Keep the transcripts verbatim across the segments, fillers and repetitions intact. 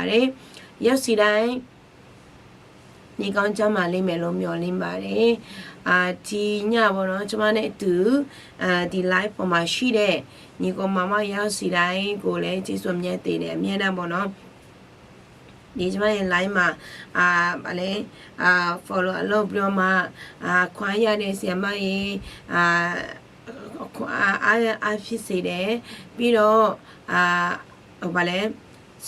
ပါတယ်။ ရောက်စီတိုင်း နေကောင်းကျန်းမာလိမ့်မယ်လို့ မျှော်လင့်ပါတယ်။ အာ၊ ဒီညပေါ့နော်၊ ကျမနဲ့အတူ၊ အာ၊ ဒီ live ပေါ်မှာရှိတဲ့ ညီကောင်မောင်မောင်ရောက်စီတိုင်းကိုလည်း ကျေးဇူးအမြတ်တင်တယ်၊ အမြတ်တင်ပေါ့နော်။ ဒီကျမရဲ့ live မှာ၊ အာ၊ ဗာလဲ၊ အာ၊ follow လုပ်ပြီးတော့မှ၊ အာ၊ ခွင့်ရတဲ့ ဆရာမရေ၊ အာ၊ ခွင့်အား၊ အားဖြစ်စေတယ်။ ပြီးတော့၊ အာ၊ ဗာလဲ၊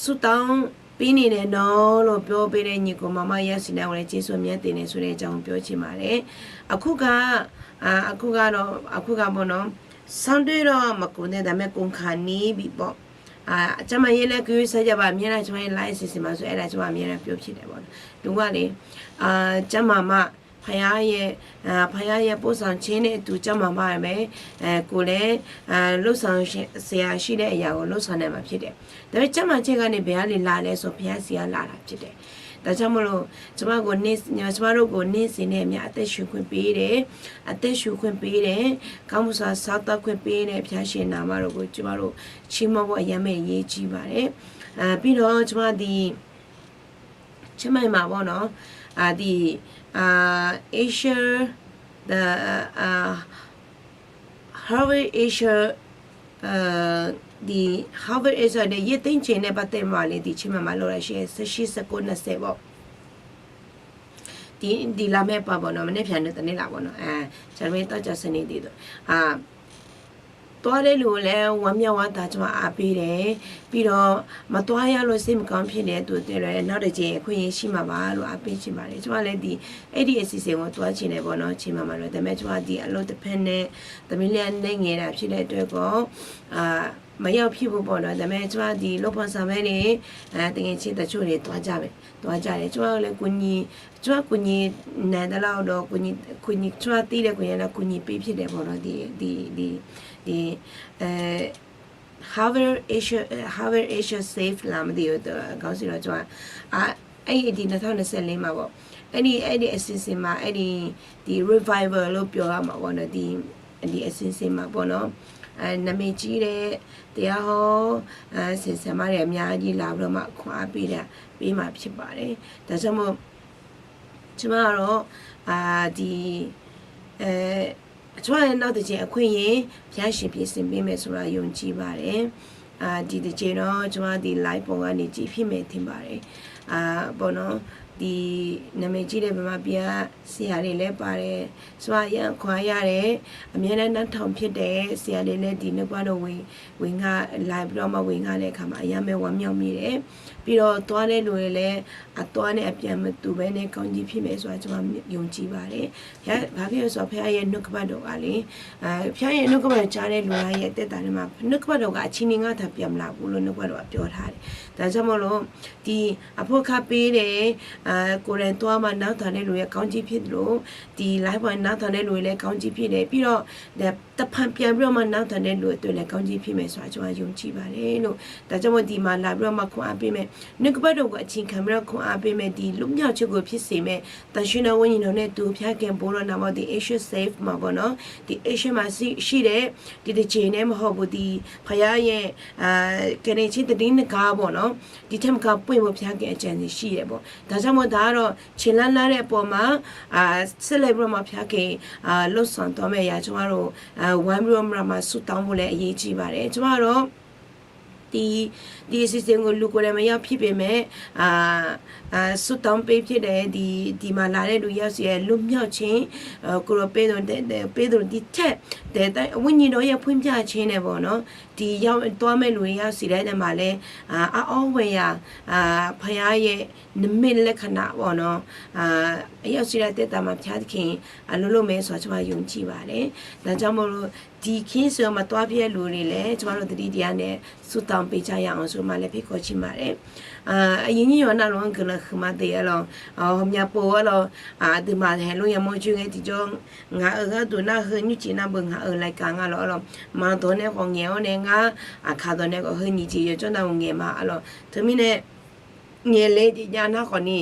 ဆုတောင်း Birni nae nawr lor, byawr byaer nae nyiq khof maqmar yasiq nae ghofle Jeqsur myanr tef nae sawr nae ja hmq byawr ciq maqle. Aqkur ga, aqkur ga lor, aqkur ga bawq nawr, sanrdoer lor maqkov nae daqmae kov kaq ni bif bawq. Jarma yaer laer keuv sar jav baq myanr nar, jarma yaer laer siqsiq maqzor aer nar, jarma myanr nar byawr ciq daef bawq. Duqgar le, jarma ma, พยาบาล เอ่อ พยาบาล ผู้เชี่ยวชาญ nae duq jarma ma mae, kov laer, โรงพยาบาล saqyaq shir laer aqyawf-euq โรงพยาบาล nae maqpyeuf daef. Daqmae jarma caer gar nae bae-ar le la laer sawr พยาบาล siq-ar laf laf pyeuf daef. Daqjar mawr lor, jarma ghawq nar, jarma lor ghawq nar siq nae mya aqtaer shuq khoer pyeuf daef, aqtaer shuq khoer pyeuf daef, garmawr sar sar tawr khoer pyeuf daef, พยาบาล siq naq ma lor ghawq jarma lor, ciqmawr ghawq aqyawf mae yaer jir baq laer. Birlawr jarma di, ciqmawr ma bawq nawr, di, Asia, the, Harvard Asia, di, Harvard Asia nae yaer taer jeq nae bataev maqle di ciqmawr ma lor lafshir sarshir sarkov nav saef bawq. Di, di lavmaer pav bawq nawr, maqnaer pyaq nui taf nae laf bawq nawr, jaqmaer tawr ja sar ni di dawq. Tawr-ar laer luf laer ghawqmya ghaq taq tsawrhaq arpir laer, birlawr maqtawr-ar ya lof sar maqkawv-anr pyeuf naeq-aer duq taev lof-aer nawr deuq jeq khoer yaer shir maqbaq lof arpir ciq baq laer tsawrhaq laer di, aer di aqsiqseq ghawq tawr-ar ciq naeq bawq nawr ciq maqmaq lof daqmae tsawrhaq di aqlof taqpaer nae, taqmir ler-a nae ngaeq laf pyeuf nae dawr-aer gawq, maqya-eu pyeuf bawq nawr daqmae tsawrhaq di lorpan saqmaer nae, taqngaeq tser taqcoer nae tawr-ar ja mae, tawr-ar ja laer tsawrhaq laer kuv nyi, tsawrhaq kuv nyi naeq dalar-awr dawq, kuv nyi tsawrhaq tir laer kuv nya nar kuv nyi pyeuf pyeuf daef bawq nawr di, di, di, di, Harvard Asia, Harvard Asia Safe laf maqdi-eu dawq gawr siq lawr tsawrhaq, aer di nav tawr nav saef le ma bawq, aer di, aer di aqsiqseq ma, aer di, di revival lof pyawr-a ma bawq nawr di, di aqsiqseq ma bawq nawr, naqmaeq jir laer, taef-ar hawr, saeqsaeq ma laer mya jir laf bawq ma kawq arpir laer, pyeuf ma pyeuf baq laer daqjar mawr, tsawrhaq lawr, di, tsawrhaq-aer nawr deuq jeq aqkoer yaer pyar siq pyeuf siq pyeuf mae tsawrhaq yawq jir baq laer, di deuq jeq nawr tsawrhaq di lafir pawf gar nae jir pyeuf mae teq baq laer, bawq nawr, di, naqmaeq jir laer baqma bya, siqyaq le laer pav laer, tsawrhaq ya kawq-ar ya laer, aqmyanlar nartaq pyeuf daef siqyaq le laer di nuikpar dawq ghoe nga, lafir pawf ma ghoe nga laer kaq maqya mae ghawqmya mir laer, birlawr tawr-ar laer luf-eu laer, aqtawr-ar nae aqpyaq maqtuq bae nae kawv jir pyeuf mae tsawrhaq tsawrhaq yawq jir baq laer, paqpir-eu sawq pyar yaer nuikpar dawq ghaq le, pyar yaer nuikpar dawq ja laer luf-a yaer taev taf nae ma nuikpar dawq ghaq aqcir ni ngar taq pyamq laf ghov lof nuikpar dawq ghaq pyawr taq daqjar mawr lor, di, aqpar kar pyeuf nae, kov laer tawr-ar ma nartaq laer luf-aer kawv jir pyeuf lor, di lafir pawf nartaq laer luf-eu laer kawv jir pyeuf nae birlawr, taqpaq pyav birlawr ma nartaq laer luf-eu deuq laer kawv jir pyeuf mae tsawrhaq tsawrhaq yawq jir baq laer lor, daqjar mawr di maqlaf birlawr ma kawq-ar pyeuf mae, nuikpar dawq ghaq aqcir kamq birlawr kawq-ar pyeuf mae, di lufmyanr-eu caerghof pyeuf siq mae, taqshir nar ghoe nyiq nawq nae duq pyar kaeq bo lawr nav bawq di Asia Safe ma bawq nawr, di Asia ma shir laer, di deuq jeq nae maqhaw bo di, paqya yaer, kaeq nae tser taqdir nae gar bawq nawr, di taer maqgar pov-ir bo pyar kaeq aqjeq nae shir yaer bawq daqjar mawr daq-ar lawr, ceqlar lar laer pawf ma, saerlaer birlawr ma pyar kaeq, lawrsanq tawr mae ya tsawrhaq lor, ghaq birlawr maqlaq ma surtaq-anr bo laer aqyaer jir baq laer tsawrhaq lor, di, di siqseq ngeu luf kov laer maqya pyeuf pyeuf mae, surtaq-anr pyeuf pyeuf daef di, di maqlaf laer luf ya siq-aer lufmyanr-eu caer, kov lawr pyeuf dawq daef pyeuf dawq di taer, daef ghaq nyiq dawq ya pyeuf myanr-eu caer nae bawq nawr, di ya tawr-ar maer luf ya siq laer nae ma laer, ar awr ghae ya, paqya yaer nuimer laer kaq nav bawq nawr, ya siq laer taev taf maqpyar tiqkhaeq, aqloq lof mae tsawrhaq tsawrhaq yawq jir baq laer, daqjar mawr lor, di kir seuq-eu maqtawr-ar pyaer luf le laer tsawrhaq lor taqdir di-ar nae, surtaq-anr pyeuf jar ya-anr sawr ma laer pyeuf kawv jir ma laer, aqyuif nyir yawq navluf-anr guiqlanq huiqma de-ar lawr, ghawqmya pov-ar lawr, aqduimaf haeqlor yamawr joe ngae tiqjawr, ngaq-euq gharduq nar heu nymrcif nar beu ngaq-euq รายการ nga lawr-ar lawr, maqdawq nae khawf ngaeq-awr nae ngar, aqkaq dawq nae khawf heu nyiq jeq yawjawr nav-euq ngaeq ma-ar lawr, teumirnae ngaeq le jeq jav nar khawf ni,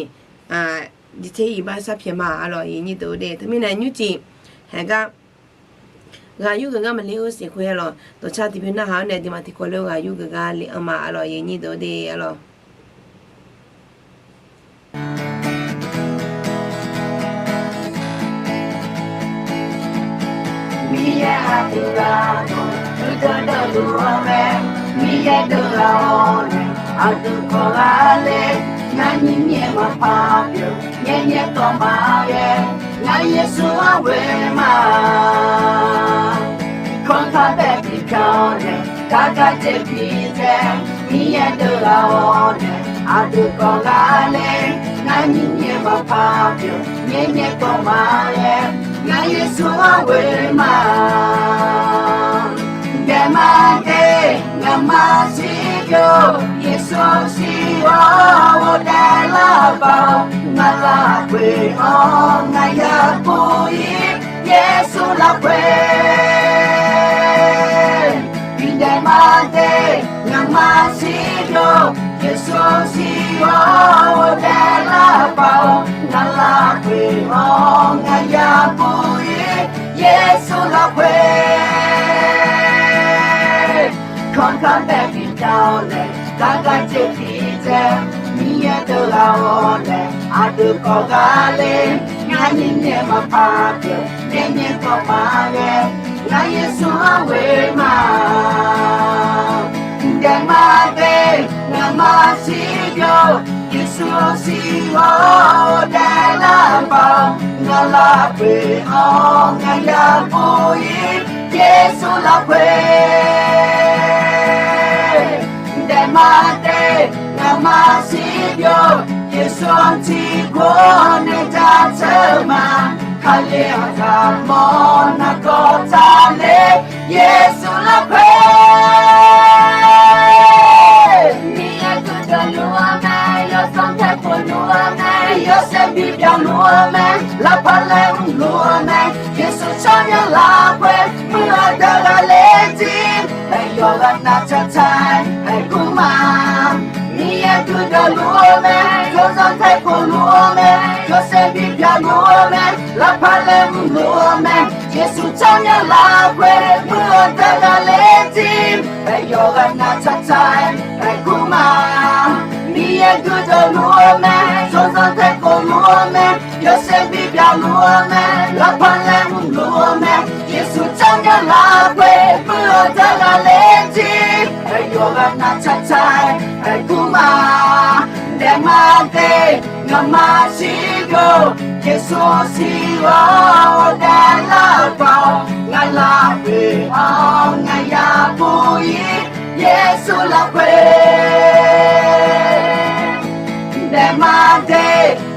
diteq iqbax sharpyaeq ma-ar lawr, yawnyir deuq-eu de teumirnae nymrcif, haeq gar, ghaq yur geuf gar maqle-eu siq khoer-ar lawr, dawqtsar tiqbyan narhaq-awr nae duimaf tiqkawv le-eu ghaq yur geuf gar le-anr ma-ar lawr, yawnyir deuq-eu de-ar lawr. Miqyaer aqdui ghaq dawq duidui dawqluf-anr mae, Miqyaer deuv ghaq-awr nae aqdui kawv ghaq le, ngar nyiq nyaer maqpar pyeuf, nyaer nyaer tawv maqghae, ngar Yeqsur-anr ghoe ma. Tiqkawv taq bae tiqkawv nae, gar gar dzae bi dzae, Miqyaer deuv ghaq-awr nae Aqdui kawv ghaq le, ngar nyiq nyaev maqpar pyeuf, nyaev nyaev kawv ma-aer, ngar Yeqsur-anr ghoe ma. Daef ma de, ngaqma siqbyov, Yeqsur siq-awr ghovdaef lar paq-awr, ngaq lafkhoer-anr ngaq yabur-ir, Yeqsur lafkhoer. Bidaef ma de, ngaqma siqbyov, Yeqsur siq-awr ghovdaef lar paq-awr, ngaq lafkhoer-anr ngaq yabur-ir, Yeqsur lafkhoer. Kanr kar bae bibyan-awr nae, gar gar dzae tiqdzae, Miqyaer deuq ghaq-awr nae, aqdui kawv ghaq le, ngar nyiq nyaev maqpar pyeuf, nyaev nyaev kawv ma-aer, ngar Yeqsur-anr ghoe ma. Daef ma de, ngaqma siqbyov, Yeqsur siq-awr ghovdaef lar paq-awr, ngaq lafkhoer-anr ngaq yabur-ir, Yeqsur lafkhoer. Daef ma de, ngaqma siqbyov, Yeqsur tiqkawv nae jaceuq ma. Kali-anr zaqmawr nargawr taqler, Yeqsur lafkhoer. Miqyaer guirdeuq luf-eu mae, yawsanr taeqkhof luf-eu mae, yawshaef bibyan luf-eu mae, lavpaq laeqhmq luf-eu mae, Yeqsur tsawrmyanr lafkhoer muiq-eu deuq ghaq ler jir, aqyawf ghaq nav tsaqtsaq-aer aergur ma. Miqyaer guirdeuq luf-eu mae, yawsanr taeqkhof luf-eu mae, yawshaef bibyan luf-eu mae, lavpaq laeqhmq luf-eu mae, Yeqsur tsawrmyanr lafkhoer muiq-eu deuq ghaq ler jir, aqyawf ghaq nav tsaqtsaq-aer aergur ma. Miqyaer guirdeuq luf-eu mae, yawsanr taeqkhof luf-eu mae, yawshaef bibyan luf-eu mae, lavpaq laeqhmq luf-eu mae, Yeqsur tsawrmyanr lafkhoer muiq-eu deuq ghaq ler jir, aqyawf ghaq nav tsaqtsaq-aer aergur ma. Daef ma de, ngaqma siqbyov, Yeqsur siq-awr ghovdaef lar paq-awr, ngaq lafkhoer-anr ngaq yabur-ir, Yeqsur lafkhoer. Daef ma de,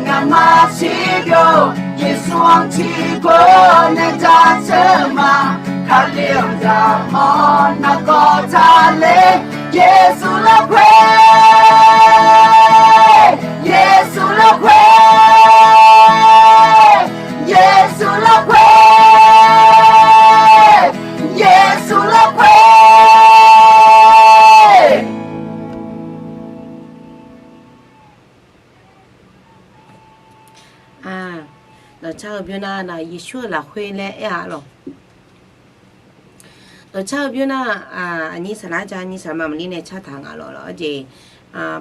ngaqma siqbyov, Yeqsur-anr tiqkawv nae jaceuq ma. Kali-anr zaqmawr nargawr taqler, Yeqsur lafkhoer, Yeqsur lafkhoer, Yeqsur lafkhoer, Yeqsur lafkhoer. Dawqcar-eu bymr nar, Yeqsur-euq lafkhoer laer aer-a lawq. Dawqcar-eu bymr nar, aqnyir saqlar ja nyir saqma maqlir nae cartaq nga lawq lawq. Arjeq,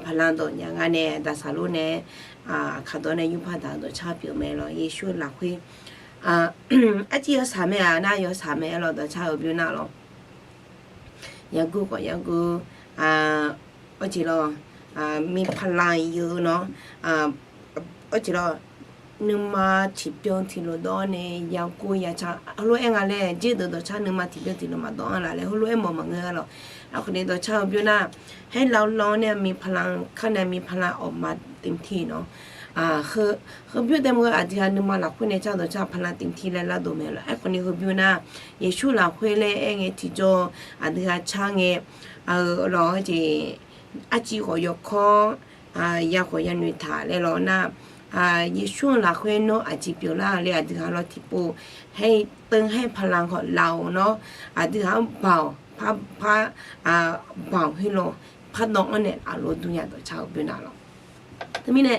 paqlanq dawq nya nga nae daqsaq lor nae, aqkaq dawq nae yurpar daq dawqcar pyeuf mae lawq. Yeqsur-euq lafkhoer, arjeq yawsaq mae-a nar yawsaq mae-a lawq dawqcar-eu bymr nar lawq. Yaguv khawf yaguv, arjeq lawq, mi paqlanq yeu-eu nawr, arjeq lawq, nuima tiqbyan tiqlof dawv-awr nae yaguv yaca heulof-aer nga laer, jerdeuq dawqcar nuima tiqbyan tiqlof maqdawv-anr laf laer heulof-aer mawf maqngeur-a lawq. Aerkhawf ni dawqcar-eu bymr nar, haer lavlanr nae mi paqlanq kar nae mi paqlanq awqma เต็มที่ nawr, heu bymr taef maqngeur aqdui ha nuima lafkhoer nae car dawqcar paqlanq เต็มที่ laer lardov mae lawq. Aerkhawf ni heu bymr nar, Yeqsur lafkhoer laer aer ngae tiqjawr aqdui ha car ngae, lawq jeq, arciv khawf yawkawr, ya khawf yanoeq taq laer lawq nar, Yeqsur-euq lafkhoer nawr aqjeq pyeuflar laer aqdui ha lawr tiqpov, haer teuv haer paqlanq khawf laf-awq nawr, aqdui ha-anr baoq par, par, baoq heulof pardawv-anr nae aqlof dur nya dawqcar-eu bymr nar lawq. Teumirnae,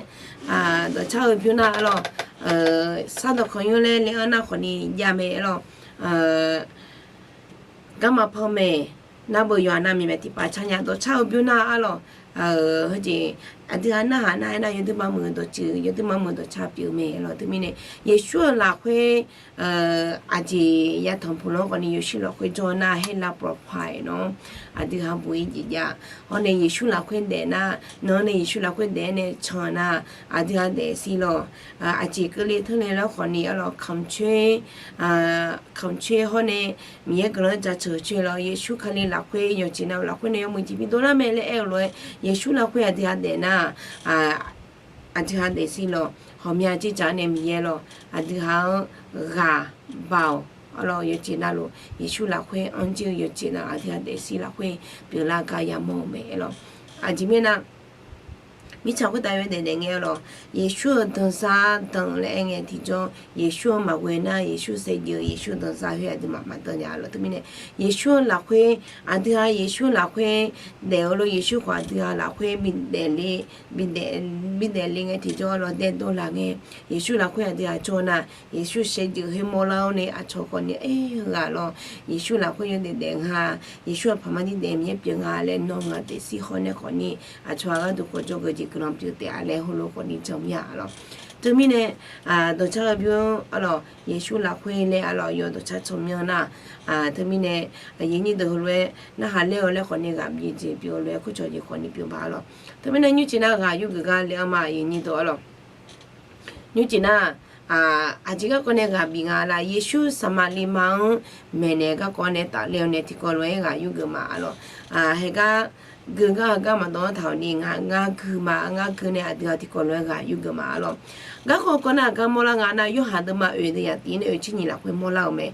dawqcar-eu bymr nar-a lawq, sardawq khanqnymr laer le-anr nar khawf ni jav mae-a lawq. Garma panmaeq, narbeuq yawqha navmiq maeq tiqpav car nya dawqcar-eu bymr nar-a lawq. Heujeq, aqdui ha narhaq nar-aer nar yawduimar muiq-eu dawqtsuif yawduimar muiq-eu dawqcar pyeuf mae lawq. Teumirnae, Yeqsur-euq lafkhoer aqjeq yatanq puq lanr khawf ni Yeqsur lafkhoer jawr nar haer lav ปลอดภัย nawr, aqdui ha buq-ir jeq jav. Hawr nae Yeqsur lafkhoer daef nar, nawr nae Yeqsur lafkhoer daef-aer nae can nar, aqdui ha daef sir lawq. Aqjeq keuvle teurle lanr khawf ni-a lawq, kamq coer, kamq coer hawr nae Miqyaer guiqlanq jaceuq coer lawq. Yeqsur Kali lafkhoer yawqjeq nav-euq lafkhoer nae yawmuiq jeq bidov lar mae laer aer-eu lof-aer Yeqsur lafkhoer aqdui ha daef nar, aqdui ha daefzir lawq. Ghawqmya jir dzaq-anr nae Miqyaer lawq, aqdui ha-anr ghaq baoq. Arlawq, yawqjeq navluf Yeqsur lafkhoer anr jir-eu yawqjeq navluf aqdui ha daefzir lafkhoer pyeuflar gar yamawr-eu mae. Arlawq, aqjeq mirnae nar, mirtsaq khoertav yawdaef daefngae arlawq, Yeqsur-euq danqzaq danq laer aer ngae tiqjawr, Yeqsur-anr maqghoe nar, Yeqsur saevdzeuf-eu Yeqsur danqzaq khoer aqduimaf maqdanq nya arlawq. Teumirnae, Yeqsur-eu lafkhoer, aqdui ha Yeqsur lafkhoer daef-eu lof, Yeqsur khawf aqdui ha lafkhoer bidaef le, bidaef, bidaef le ngae tiqjawr arlawq, daedov laf ngae, Yeqsur lafkhoer aqdui ha jawr nar, Yeqsur saevdzeuf khoer mawrlar-awr nae aqcawq khawf ni aer-eu ghaq lawq, Yeqsur lafkhoer yawdaef daef nga, Yeqsur-aq paqma dir daef Miqyaer pyeuf nga laer nawr ngaq daefzir khawf nae khawf ni, aqcawq-aq gharduq khawf jawrgeuf jeq guiqlanq pyeuf taef-a laer heulof khawf ni jan mir-a arlawq. Teumirnae, dawqcar-eu bymr arlawq, Yeqsur lafkhoer laer arlawq, yawdawqcar tsawrmyanr nar, teumirnae, aqyuif aqnyir deuq heulof-aer narhaq ler-eu laer khawf ni ghaq bif-eu jeq pyeuf-eu lof-aer, kurcawq jeq khawf ni pyeuf ma arlawq. Teumirnae nymrcif nar ghaq yurgeuf gar le-anr ma, aqyuif aqnyir deuq arlawq. Nymrcif nar, aqjeq garkawv nae ghaq bif nga laf, Yeqsur Saqmaqliv ma-anr maeqnaeq garkawv nae tafler-awr nae tiqkawv lof-aer ghaq yurgeuf ma arlawq. Haegar gui gar heugar maqdawv-anr taq-awq ni, ngar gui ma, ngar gui nae aqdui ha tiqkawv lof-aer ghaq yurgeuf ma arlawq. Garkawv kawv nar aqgar mawrlar nga nar, Yorhaq deuvma oeq deuq yaf tif nae oeq tser nyiq lafkhoer mawrlar-euq mae.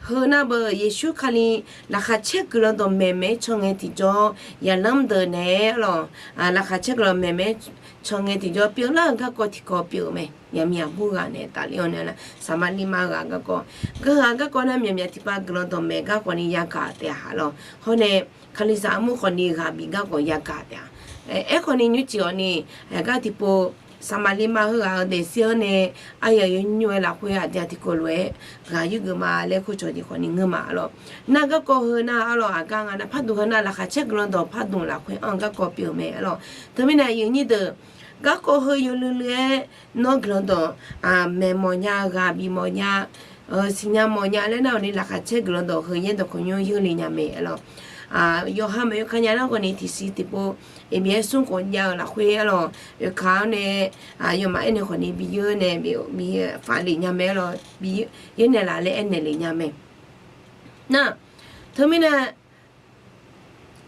Heu nar beu Yeqsur Kali laqkhaq caer guiqlanq dawqmaeq maeq-aer can ngae tiqjawr, zaqlanr deuq naeq-aer arlawq, laqkhaq caer guiqlanq maeq maeq-aer can ngae tiqjawr pyeuflar-euq garkawv tiqkawv pyeuf-eu mae. Yaqmiq aqbur ghaq nae tafler-awr nae, Saqmaqliv ma-eu ghaq garkawv, geu ghaq garkawv nar myaqmyaq tiqpav guiqlanq dawqmaeq gar khawf ni yagaq taef-a arlawq. Hawr nae, Kalizaq armur khawf ni ghaq bif gar khawf yagaq taef-a. Aerkhawf ni nymrcif-awq ni, haegar tiqpov Saqmaqliv ma heughaq-euq daefzir-anr nae, aryaq yawnymr-aer lafkhoer aqdui ha tiqkawv lof-aer ghaq yurgeuf ma laer kurcawq jeq khawf ni ngeur ma arlawq. Nar garkawv heu nar arlawq, aqgar nga nar pardmq heu nar laqkhaq caer guiqlanq dawq pardmq lafkhoer anr-eu garkawv pyeuf-eu mae arlawq. Teumirnae aqyuif aqnyir deuq, garkawv heu yawluiv luiv-aer nawr guiqlanq dawq maeq mawfnya, ghaq bif mawfnya, siqnya mawfnya laer nar-awq ni laqkhaq caer guiqlanq dawq heu yaerdawq khawqnymr yeur le nya mae arlawq. Yawqha maqyawkaq nya nar khawf ni tiqsiq tiqpov, iqbyaer smr khawf jav-eu lafkhoer arlawq, oekaq-awr nae, yawmaf aernaeq khawf ni bi yeur nae, bi faf le nya mae arlawq, bi yeur naeq laf laer aernaeq le nya mae. Nar, teumirnae,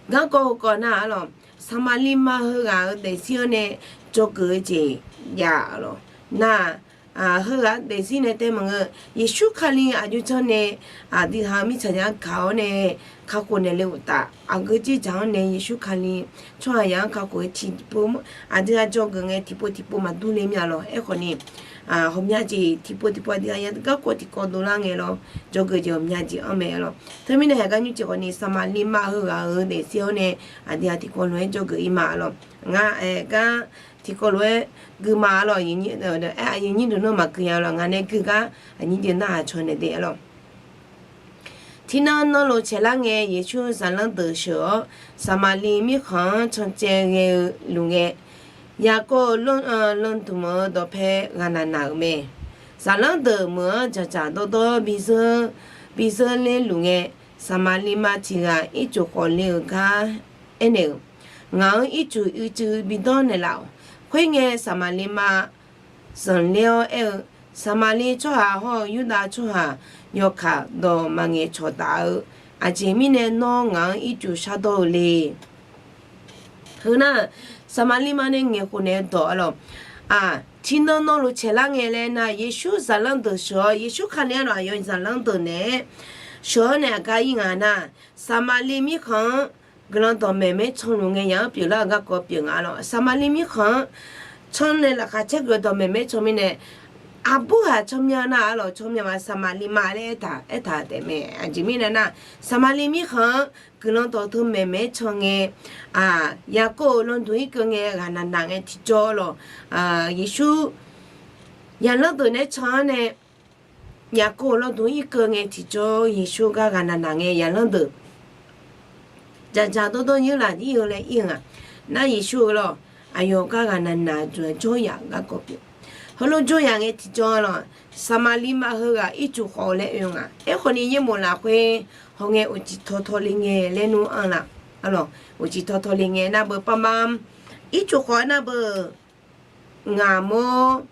garkawv heukawv nar arlawq, Saqmaqliv ma heughaq-euq daefzir-anr nae dzawgeuf-eu jeq jav arlawq. Nar, heughaq-euq daefzir nae tae maqngeur, Yeqsur Kali aqjox janr nae aqdui ha-eu mirtsaqzaq-anr gaq-awr nae kakhof naeq le uqtaf, aqgeu dzerdzaq-anr nae Yeqsur Kali tsawrhaqzaq-anr kakhof-eu tiqpov, aqdui ha dzawgeuf ngae tiqpov tiqpov maqdur le mir-a lawq. Aerkhawf ni, ghawqmya jeq tiqpov tiqpov aqdui ha garkawv tiqkawv dovlar ngae lawr, dzawgeuf jeq ghawqmya jeq anr mae lawq. Teumirnae haegar nymrcif khawf ni Saqmaqliv ma heughaq-euq daefzir-awr nae aqdui ha tiqkawv lof-aer dzawgeuf ir ma lawq. Ngar aer gar tiqkawv lof-aer gui ma lawq. Aqyuif aqnyir deuq nawr maqgui nya lawq, ngaq nae gui gar aqnyir jeq narhaq caw naeq de lawq. Tiqnan nanluf caeqlar ngae, Yeqsur zaqlanr deuq sheuq-awr, Saqmaqliv mirkhanq-anr cancaev ghae-eu luf ngae, Yaqkov-euq lanr dmq-eu dawqpae ghaqnaq naq-euq mae. Zaqlanr deuq meuq-anr dzaqdzaq dawrdawr bizeur ler luf ngae, Saqmaqliv ma tiq ghaq ircuf khawf le-euq gar aernaeq-euq, Ngaq-anr ircuf uicuiv bidawr naeqlaf-awq. Khoerngae, Saqmaqliv ma zanqler-awr aer-eu, Saqmaqliv tsawrhaq hawr-eu Yurdav tsawrhaq yawkaq dawq maqngaeq cawq taf-eu, aqjeq mirnae nawr ngaq-anr ircuf shardawr-eu le. Heu nar, Saqmaqliv ma nae ngaeqkhof naeq-eu dawq arlawq. Tiqnan nanluf caeqlar ngae laer nar, Yeqsur zaqlanr deuq sheuq-awr, Yeqsur Kali arlawq aqyawf zaqlanr deuq naeq-aer sheuq-awr nae aqgar ir nga nar, Saqmaqliv mirkhanq-anr guiqlanq dawqmaeq maer canluf ngae yaq-anr pyeuflar-eu garkawv pyeuf nga arlawq. Saqmaqliv mirkhanq-anr can nae laqkhaq caer guiqlanq dawqmaeq maer can mirnae, aqbur ghaq tsawrmyanr nar arlawq, tsawrmyanr ma Saqmaqliv ma laer aertaq aertaq taef mae. Aqjeq mirnae nar, Saqmaqliv mirkhanq-anr guiqlanq dawq teu maeqmaeq-aer can ngae, Yaqkov-euq landuq irkeuv ngae ghaqnaq naq ngae tiqjawr lawq. Yeqsur zaqlanr deuq naeq-aer can-anr nae, Yaqkov-euq landuq irkeuv ngae tiqjawr Yeqsur gar ghaqnaq naq ngae zaqlanr deuq dzaqdzaq dawrdawr yeur laf ir-eu laer ir-eu nga. Nar Yeqsur-eu lawq, aqyawf gar ghaqnaq naq-eu jawr yaf-euq garkawv pyeuf. Heulof jawr yaf ngae tiqjawr lawq, Saqmaqliv ma heughaq ircuf khawf-eu laer oe nga. Aerkhawf ni yaerbof lafkhoer hawngae uqcif tawtaw le ngae laer nmr anr laf. Arlawq, uqcif tawtaw le ngae nar beu parmar, ircuf khawf nar beu ngaq mawr,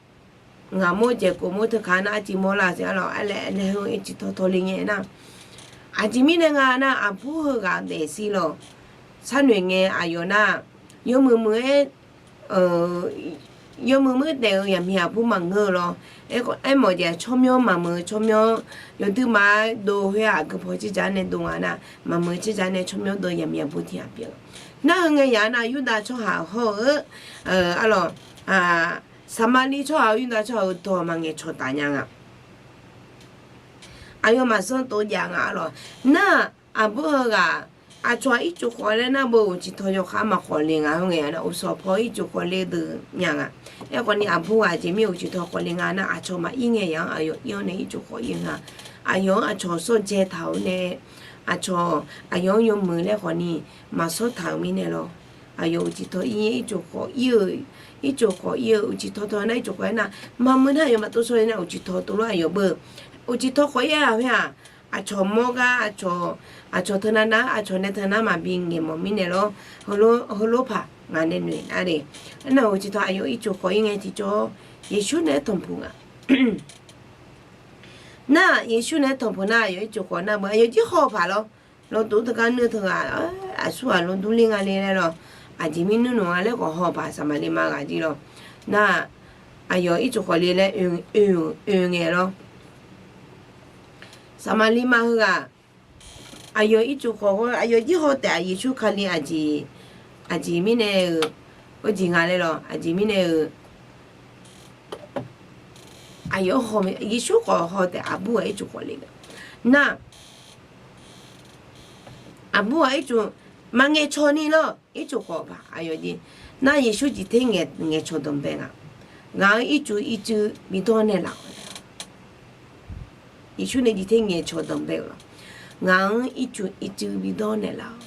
ngaq mawr jaeqkhof mawr teu kaq nar arciv mawr lar siq arlawq, arlae lae heu ircuf tawtaw le ngae nar. Aqjeq mirnae nga nar, aqbur heughaq daefzir lawq. sharnoeq ngae aqyawf nar, yawmuiq muiq-aer, yawmuiq muiq-aer daef-eu yaqmiq aqbur maqngeur-eu lawr. Aermawf jeq tsawrmyanr maqmuiq-eu tsawrmyanr, yawduirma-aer dov khoer-aq aqgeu paw tserdzaq nae dov nga nar, maqmuiq-eu tserdzaq nae tsawrmyanr dov yaqmiq aqbur tiq ghaq pyeuf-eu. Nar heu ngae yaq-anr nar Yurdav tsawrhaq hawr-eu, arlawq, Saqmaqliv tsawrhaq-eu Yurdav tsawrhaq-euq dawq maqngaeq cawq taf nya nga. Aqyawf maqsanr tov jav nga arlawq. Nar, aqbur heughaq, aqcawq-aq ircuf khawf laer nar, beu uqcif taw yawkhav maqkhawf le nga. Heu ngae yaq nar, uqsawq paw ircuf khawf le deuq nya nga. Aerkhawf ni aqbur ghaq aqjeq mir uqcif taw khawf le nga nar, aqcawq maqir ngae yaq-anr aqyawf ir-awr nae ircuf khawf ir-eu nga. Aqyawf-anr aqcawq sawr dzae taq-euq nae, aqcawq aqyawf-anr yawmuiq laer khawf ni maqsawr taq-euq mirnae lawr. Aqyawf uqcif taw ir ngae ircuf khawf ir-eu, ircuf khawf ir-eu uqcif taw taw nar ircuf khawf ir nar, maqmuiq nar aqyawf maqtov sawr-eu nar uqcif taw tov lof aqyawf beu. Uqcif taw khawf ir-a khoer-aq, aqcawq mawr gar, aqcawq teunav nav, aqcawq nae teunav maqbi ngaeq mawf mirnae lawr. Heulof paq ngaq nae noeq nar le. Arnav uqcif taw aqyawf ircuf khawf ir ngae tiqjawr, Yeqsur naeq-aer tanqpuq nga. Nar, Yeqsur naeq-aer tanqpuq nar aqyawf ircuf khawf nar beu aqyawf jir haw-eu paq lawr. Lawduq teugar nuir teughaq, aqsur ghaq lawduq ler nga le laer lawr. Aqjeq mirnae nmr-a laer khawf haw-eu paq Saqmaqliv ma ghaq jir lawr. Nar, aqyawf ircuf khawf le laer oe ngae lawr. Saqmaqliv ma heughaq, aqyawf ircuf khawf, aqyawf jir haw taef-a Yeqsur Kali aqjeq, aqjeq mirnae-euq, oejeq nga laer lawr, aqjeq mirnae-euq, aqyawf, Yeqsur khawf haw taef aqbur ghaq ircuf khawf le-a. Nar, aqbur ghaq ircuf maqngaeq cawq ni lawr, ircuf khawf paq aqyawf jir. Nar Yeqsur jeq ter ngaeq cawq danqbae nga. Ngaq-anr ircuf ircuf bi dawr naeqlaf-awq. Yeqsur nae jeq ter ngaeq cawq danqbae-euq lawr. Ngaq-anr ircuf ircuf bi dawr naeqlaf-awq.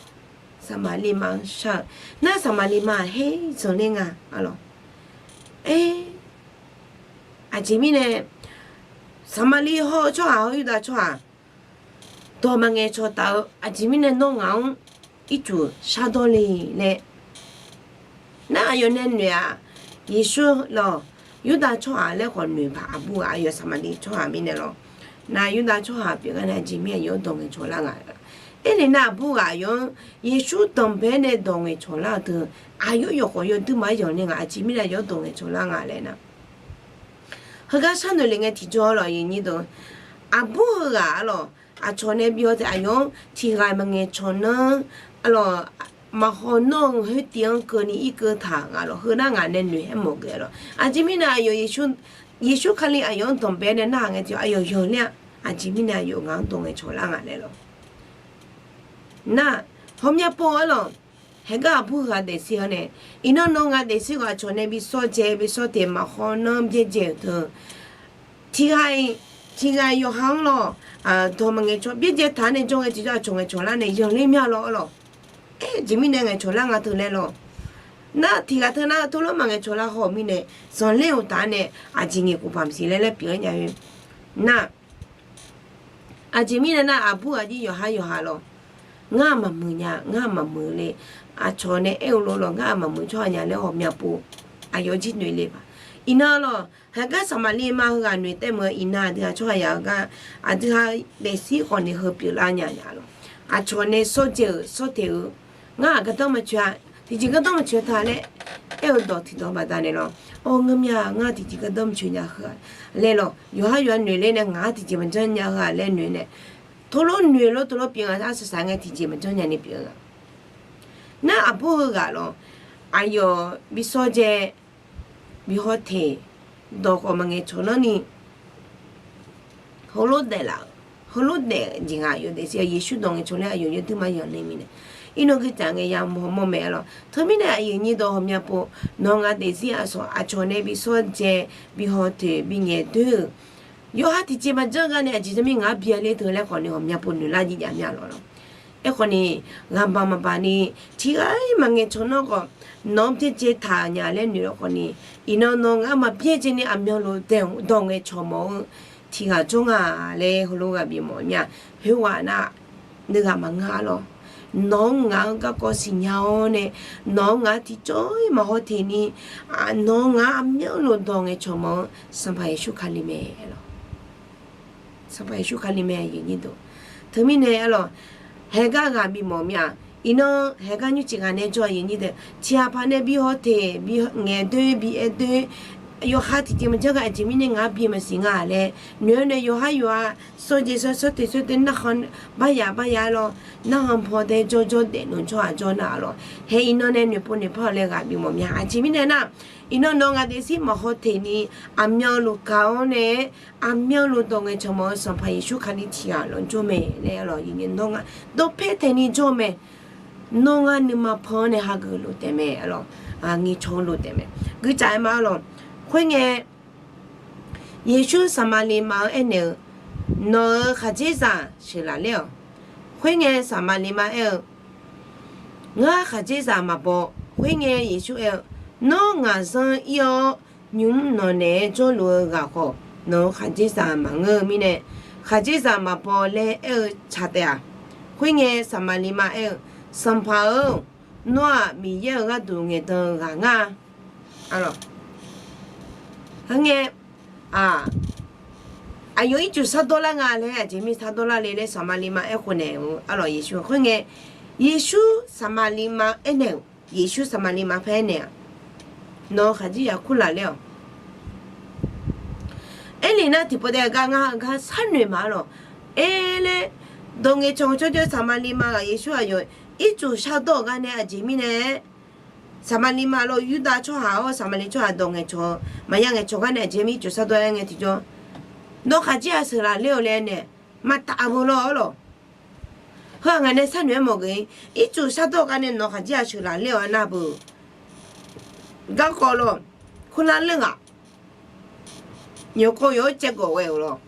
Saqmaqliv ma-anr shar-eu. Nar Saqmaqliv ma-aq her zanqler nga, arlawq. Aer, aqjeq mirnae, Saqmaqliv hawr-eu tsawrhaq hawr Yurdav tsawrhaq dawq maqngaeq cawq taf-eu aqjeq mirnae nawr ngaq-anr ircuf shardawr le laer. Nar aqyawf nae noeq-aq, Yeqsur lawr, Yurdav tsawrhaq laer khawf noeq paq aqbur ghaq aqyawf Saqmaqliv tsawrhaq mirnae lawr. Nar Yurdav tsawrhaq pyeuf gar nae aqjeq mirnae aqyawf-anr dawq ngaeq cawq lar nga. Aernaeq nar aqbur ghaq aqyawf-anr Yeqsur danqbae nae dawq ngaeq cawq lar-eu deuq, aqyawf yawqkhawf yawduirma-aer yanqler nga, aqjeq mirnae aqyawf-anr dawq ngaeq cawq lar nga laer nar. Heugar sharnoeq le ngae tiqjawr lawr, aqyuif aqnyir deuq, aqbur heughaq arlawq, aqcawq nae bi haw taef aqyawf-anr tiqghaq maqngaeq cawq nanr, arlawq, maqhaw nanr-eu khoertiv-anr keuvni irkeuv taq nga lawr. Heu nar ngaq nae noeq-aer mawf geuf lawr. Aqjeq mirnae aqyawf Yeqsur Kali aqyawf-anr danqbae nae narhaq ngae tiq aqyawf yanqler-a. Aqjeq mirnae aqyawf ngaq-anr dawq ngaeq cawq lar nga laer lawr. Nar, hawmya pov arlawq, haeqgar aqbur ghaq daefzir-awr nae, iqnan nawr ngaq daefzir khawf aqcawq nae bi sawr dzae bi sawr teq maqhaw nanr byaerdzae-euq teu, tiqghaq, tiqghaq yawqha-anr lawr, dawq maqngaeq cawq byaerdzae taq-anr nae jawr ngae tiqjawr aqcawq ngaeq cawq lar nae yanqler mya lawr arlawq. Aer, aqjeq mirnae ngaeq cawq lar nga teu laer lawr. Nar tiqghaq teu nar teulof maqngaeq cawq lar haw-eu mirnae, zanqler-euq taf-anr nae aqjeq ngaeqkhof bamq siq laer laer pyeuf-aer nya-eu. Nar, aqjeq mirnae nar aqbur ghaq jir yawqha yawqha lawr, ngar maqmuiq nya, ngar maqmuiq le, aqcawq nae aer-eu lof lawr ngar maqmuiq tsawrhaq nya laer hawmya pov, aqyawf jir noeq le paq. Iqnan lawr, haeqgar Saqmaqliv ma heughaq noeq taef meuq-eu iqnan aqdui ghaq tsawrhaq yaq-eu gar, aqdui ghaq daefzir khawf ni heu pyeuflar nya nya lawr, aqcawq nae sawr dzae-euq sawr teq-eu, ngar aqgardanr maqcoeq-a, tiqjeq gardanr maqcoeq ta laer aer-eu dawq tiqdawq baqdanae lawr, awr ngeurmya ngar tiqjeq gardanr maqcoeq nya heu-aq laer lawr, yawqha yawqha noeq ler nae ngaq-anr tiqjeq maqjanr nya heu-aq laer noeq nae, teulof noeq lof teulof pyeuf nga arsaq saq ngae tiqjeq maqjanr nya ni pyeuf-eu nga. Nar aqbur heughaq lawr, aqyawf bi sawr dzae, bi haw teq, dawq khawf maqngaeq cawq nanr ni, heulof daeflaf-euq, heulof daef jeq nga aqyawf daefzir-a Yeqsur dawq ngaeq cawq laer aqyawf yawduirma yanqler mirnae, iqnan gui taf ngae ya mawr mawr mae arlawq. Teumirnae aqyuif aqnyir dawq hawmya pov, nawq-eu ngaq daefzir aqsawq aqcawq nae bi sawr dzae, bi haw teq, bi ngaeq doer-euq, yawqha tiqjeq maqjanr gar nae aqjeq jawr mir ngaq-anr byaler teu laer khawf ni ghawqmya pov noeq lar jir jav mya lawq lawr. Aerkhawf ni, ghaqbaq maqbaq ni, tiqghaq-ir maqngaeq cawq nanr khawf, nawq-anr byaerdzae taq nya laer noeq-eu khawf ni, iqnan nawq ngaq-anr maqbyaerdzae ni aqmyanluf dawq ngaeq cawq mawf-eu tiqghaq jawr nga laer heulof ghaq bimawf mya. Khoerghaq nar, nuighaq maqngeur-a lawr. Nawq-anr ngaq-anr garkawv siqnya-awr nae, nawq-anr ngaq-anr tiqjawr-ir maqhaw teq ni, nawq-anr ngaq-anr aqmyanluf dawq ngaeq cawq mawf-eu Sanqpaq Yeqsur Kali mae lawq. Sanqpaq Yeqsur Kali mae, aqyuif aqnyir deuq. Teumirnae arlawq, haegar ghaq bimawf mya. Iqnan haeqgar nymrcif ghaq nae jawr-eu aqyuif aqnyir deuq, tiqghaq paq nae bi haw teq, bi ngaeq doer, bi aer doer, yawqha tiqjeq maqjanr ghae, aqjeq mirnae ngaq-anr bi maqsiq nga laer noeq-awr nae, yawqhar yawqha sawrjeq sawr, sawrteq sawrteq, narkhan bar yaf bar yaf-aer lawr, narkhan paw dae jawrjawr daefnmr tsawrhaq jawr nar-aq lawr, haeq iqnan nae noeqpov noeqpar-awq laer ghaq bimawf mya. Aqjeq mirnae nar, iqnan nawq ngaq daefzir maqhaw teq ni, aqmyanluf gaq-awr nae, aqmyanluf dawq ngaeqcawq mawf-eu Sanqpaq Yeqsur Kali tiqghaq lawr jawr mae laer lawr, dawqpae taeq ni jawr mae. Nawr ngar nuima pan-anr nae hageuf lof taef mae, ngaeqcawq-eu lof taef mae. Guicaf aer ma-ar lawq. Khoerngae, Yeqsur Saqmaqliv maf-anr aernaeq-eu, Nawq-euq khaqdzerzaq sheuqlaf ler-awq. Khoerngae, Saqmaqliv maf aer-eu, Ngar khaqdzerzaq maqbaw. Khoerngae, Yeqsur aer-eu, Nawr ngaq zanr ir-awr, nymq-mr nawq naeq-aer jawrluf-eu ghaq khawf, nawq-euq khaqdzerzaq maqngeur-eu mirnae, khaqdzerzaq maqbaw laer aer-eu tsaq taef-aq. Khoerngae, Saqmaqliv maf aer-eu, Sanqpaq-or, nawr-aq Miqyaer-euq gharduq ngaeqdan-eu ghaq ngar-a. Heungae, aqyawf ircuf shardawr lar nga laer, aqjeq mirnae shardawr lar le laer Saqmaqliv maf aerkhof naeq-eu arlawq Yeqsur. Khoerngae, Yeqsur Saqmaqliv maf aernaeq-eu, Yeqsur Saqmaqliv maf paer aernaeq-aq, Nawq-euq khaqdzerzaq kurlaf ler-awq. Aerlef nar tiqpov dae gar ngar gar sharnoeq ma-ar lawq. Aerler, dawq ngaeqcawq cawjawr Saqmaqliv maf ghaq Yeqsur aqyawf ircuf shardawr-eu gar nae aqjeq mirnae, Saqmaqliv maf lawr Yurdav tsawrhaq-awr Saqmaqliv tsawrhaq dawq ngaeqcawq-eu maqya ngaeqcawq gar nae aqjeq mirnae ircuf shardawr-aer ngae tiqjawr, Nawq khaqdzerzaq sheuqlaf ler-awq laer nae maqtaf-eu lawr-ar lawq. Heu-aq ngaq nae sharnoeq-aer mawf geuf-ir, ircuf shardawr-eu gar nae nawq khaqdzerzaq sheuqlaf ler-awq-a nar beu. Garkawv lawr, kurlar ler ghaq, yawqkawv yawq-aer caevgawf ghae-euq lawr.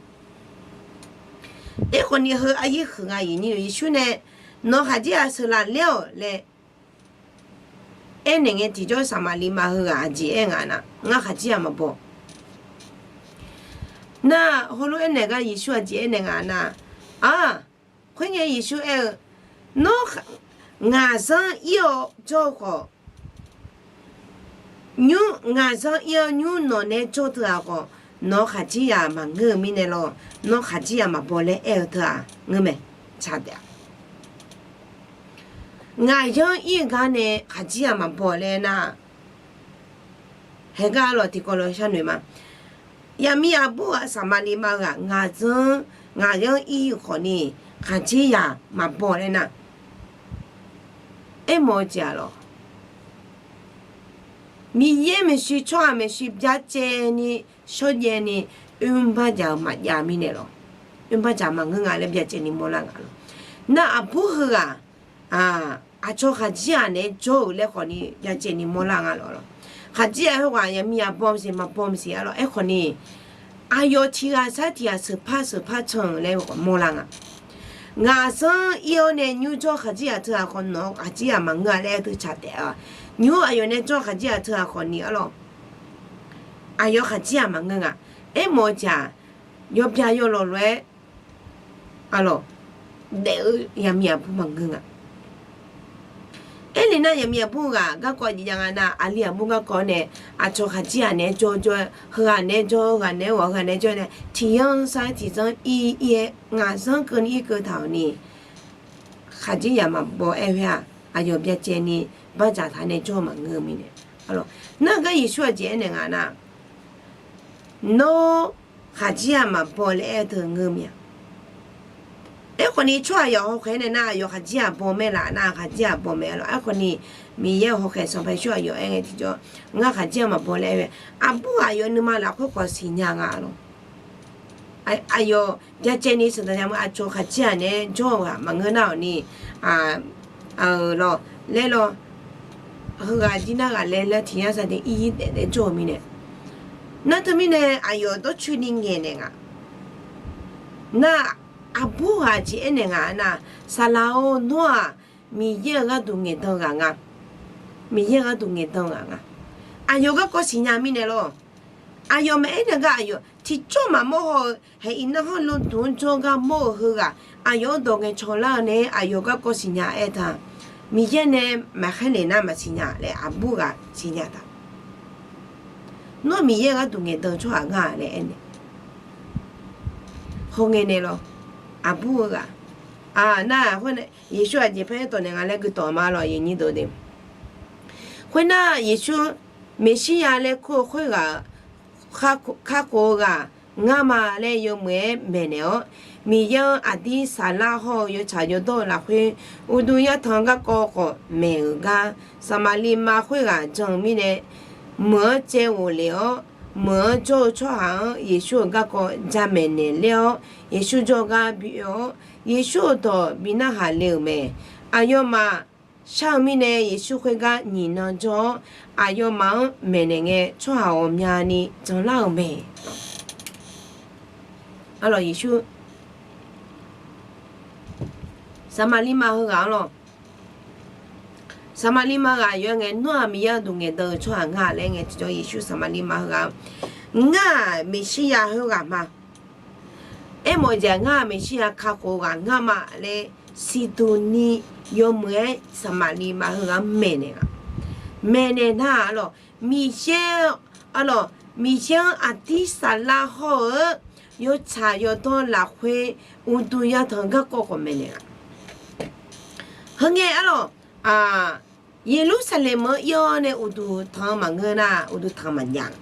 Aerkhawf ni heu aryir huiq nga, aqyuif aqnyir-eu Yeqsur nae nawq khaqdzerzaq sheuqlaf ler-awq laer aernaeq ngae tiqjawr Saqmaqliv maf heughaq aqjeq aer nga nar, Ngar khaqdzerzaq maqbaw. Nar heulof aernaeq gar Yeqsur aqjeq aernaeq nga nar, aq, khoerngae Yeqsur aer-eu, Nawr ngaq zanr ir-awr jawr-eu khawf, nymr ngaq zanr ir-awr nymr nawq naeq-aer jawr teu-aq khawf, nawq-euq khaqdzerzaq maqngeur-eu mirnae lawr, nawr khaqdzerzaq maqbaw laer aer-eu teu-aq ngeur mae. Tsaq taef-a. Ngaq zanr ir-eu gar nae khaqdzerzaq maqbaw laer nar, haeqgar lawq tiqkawv lawq sharnoeq ma. Yaqmiq aqbur ghaq Saqmaqliv maf-eu ghaq ngaq zanr, ngaq zanr ir-eu khawf ni khaqdzerzaq maqbaw laer nar, aermawf-eu jeq-aq lawq, Miqyaer maeqshi tsawrhaq maeqshi byacaevni shawrjaevni oermr bardzaq-eu maqjav mirnae lawq, oermr bardzaq maqngeur nga laer byacaevni mawrlar nga lawq. Nar aqbur heughaq aqcawq khaqdzerzaq naeq-aer jawr-euq laer khawf ni byacaevni mawrlar nga lawq. Khaqdzerzaq khoerghaq yaqmiq aqbaw maqsiq maqbaw maqsiq-a lawq. Aerkhawf ni aqyawf tiqghaq sar tiqghaq sheuqpar sheuqpar can-euq laer mawrlar nga. Ngaq zanr ir-awr nae nymr jawr khaqdzerzaq teu-aq khawf nawq-eu khaqdzerzaq maqngeur-a laer aer teu tsaq taef-a. Nymr aqyawf nae jawr khaqdzerzaq teu-aq khawf ni-a lawq, aqyawf khaqdzerzaq maqngeur nga. Aermawf-eu jeq-aq, yawbya yawlawq lof-aer, a lawq, daef-eu yaqmiq aqbur maqngeur nga. Aerlef nar yaqmiq aqbur ghaq garkawv jav nga nar, aqli aqbur garkawv nae aqcawq khaqdzerzaq naeq-aer jawr jawr-aer, heughaq naeq-aer jawr, heughaq naeq-aer ghawq, heughaq naeq-aer jawr nae tiqyanr sar-aer tiqzanr ir ir-aer ngaq zanr keuvni ir keuv taq-awq ni, khaqdzerzaq maqbaw aer khoer-aq, aqyawf byacaevni bardzaq taq nae jawr-eu maqngeur-eu mirnae. Nar gar Yeqsur aqjeq aernaeq nga nar, Nawr khaqdzerzaq maqbaw laer aer-eu teu ngeur mya. Aerkhawf ni tsawrhaq yawq hawkhaeq nae nar aqyawf khaqdzerzaq baw mae laf nar khaqdzerzaq baw mae-a lawq. Aerkhawf ni Miqyaer-euq hawkhaeq Sanqpaq Yeqsur aqyawf aer ngae tiqjawr, Ngar khaqdzerzaq maqbaw laer aer-eu, aqbur ghaq aqyawf nuima lafkhoer khawf siqnya nga lawq. Aqyawf byacaevni sheuqdanq yamq-eu aqcawq khaqdzerzaq naeq-aer jawr-eu ghaq maqngeur nar-awq ni, a, lawq, laer lawq, heughaq jir nar ghaq laer laer tiqyar sar dae ir ir daef daef jawr-eu mirnae. Nar teumirnae aqyawf dawrcoeni ngaeqnaeq nga. Nar aqbur ghaq jeq aernaeq nga nar, Saqlaq-or, nawr-aq Miqyaer-euq gharduq ngaeqdan ghaq nga. Miqyaer-euq gharduq ngaeqdan ghaq nga. Aqyawf garkawv siqnya mirnae lawr. Aqyawf maqaer nae gar aqyawf tiqcawr maqmawr haw-eu haeq iqnan hawr lodmq-anr jawr gar mawr-euq heughaq, aqyawf-anr dawq ngaeqcawq lar-eu nae aqyawf garkawv siqnya aer ta. Miqyaer nae maqkhaer lef nar maqsiqnya laer aqbur ghaq siqnya ta. Nawr Miqyaer-euq gharduq ngaeqdan-eu tsawrhaq ngar laer aernaeq. Hawngae nae lawr, aqbur-eu ghaq, Nar, Yeqsur aqjeq par aertawq naeq nga laer guitawf ma lawq, aqnyir deuq de. Khoernar, Yeqsur Meqsirya laer kur-eu khoerghaq-euq kakhof-eu ghaq ngar ma laer yawmuiq-aer maeqnaeq-awr, Miqyaer-anr aqdir saflar hawr-eu yawtsaq yawdawr-eu lafkhoer, uqduq yartanq garkawv khawf maeq-euq gar, Saqmaqliv ma khoerghaq jan-eu mirnae, meuq-anr caevghof lef-awr, meuq-anr jawr-eu tsawrhaq-anr Yeqsur-euq garkawv jamaeq naeq ler-awr, Yeqsur jawrgar bi oe-awr, Yeqsur-euq dawq bi narhaq le-euq mae. Aqyawfmaf shar-eu mirnae, Yeqsur khoergar nyiq nan jawr-awr, aqyawfmaf-anr maeqnaeq ngae, tsawrhaq ghawqmyani janlar-euq mae. Arlawq, Yeqsur Saqmaqliv ma heughaq-anr lawq, Saqmaqliv ma ghaq yawr ngae, nawr-aq Miqyaer-anr duq ngaeqdan-eu tsawrhaq ngar laer ngae tiqjawr, Yeqsur Saqmaqliv ma heughaq-anr, ngar-aq Meqsirya heughaq ma. Aermawf-eu jeq-aq, ngar-aq Meqsirya kakhof-eu ghaq ngar ma laer, Siqduqni yawmuiq-aer Saqmaqliv ma heughaq-anr maeqnaeq-a. Maeqnaeq nar-aq, arlawq, Miqyaer, arlawq, Miqyaer-anr aqdir saflar hawr-eu yawtsaq yawdawr lafkhoer, uqduq yatanq garkawv khawf maeqnaeq-a. Heungae arlawq, Yeqlursaqlaeq meuq-anr ir-awr nae uqduq tanq-anr maqngeur nar, uqduq tanq maqjav.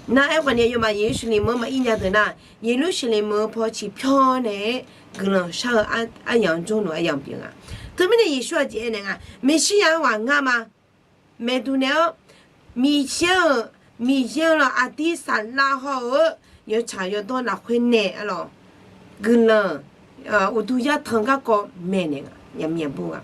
Nar, aerkhawf ni aqyawfmaf Yeqlursaqlaeq meuq-anr maqir nya deuq nar, Yeqlursaqlaeq meuq-eu paw ciqpyawr nae-aer guiqlanq shar-eu aryamq-anr jawrluf aryamq pyeuf nga. Teumirnae Yeqsur aqjeq aernaeq nga, Meqsirya-anr ghaq ngar ma. Maeqduq naeq-awr, Miqyaer-euq, Miqyaer-anr lawq aqdir saflar hawr-eu yawtsaq yawdawr lafkhoer nae arlawq, guiqlanq, uqduq yatanq garkawv maeqnaeq nga, yaqmiq aqbur ghaq.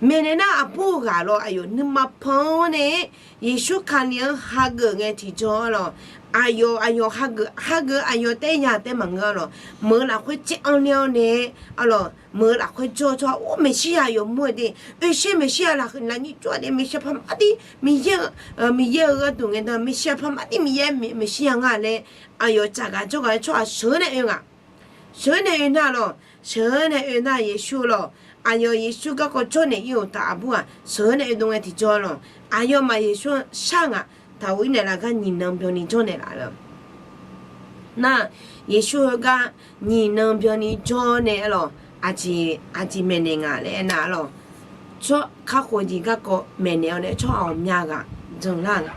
Maeqnaeq nar aqbur ghaq lawq, aqyawf nuima pan-anr nae Yeqsur Kali-anr hageuf ngae tiqjawr arlawq, aqyawf, aqyawf hageuf, hageuf aqyawf taef ya taef maqngeur arlawq, meuq-eu lafkhoer caev anr ler-awr nae arlawq, meuq-eu lafkhoer jawr-eu tsawrhaq, or, Meqsirya yawmuiq-eu de, oeqsher Meqsirya lafnyir jawr-a de, Meqsirya paqmaqdir Miqyaer-eu, Miqyaer-euq gharduq ngae dan, Meqsirya paqmaqdir Miqyaer, Meqsirya nga laer, aqyawf tsaf ghaq jawr ghaq-aer tsawrhaq sheuq-eu nae oe nga. Sheuq-eu nae oe nar lawq, sheuq-eu nae oe nar Yeqsur lawq, aqyawf Yeqsur garkawv jawrnaeq ir-euq taf aqbur-aq sheuq-eu nae oe dov ngae tiqjawr lawq, aqyawfmaf Yeqsur-anr shar ngaq, taqghof ir naeqlaf gar nyiq nan byanni jawrnaeq laf lawq. Nar, Yeqsur heugar nyiq nan byanni jawr nae arlawq, aqjeq, aqjeq maeqnaeq nga laer aernar arlawq, tsawrkar khof jeq garkawv maeqnaeq-awr nae tsawrhaq ghawqmya ghaq janlar nga.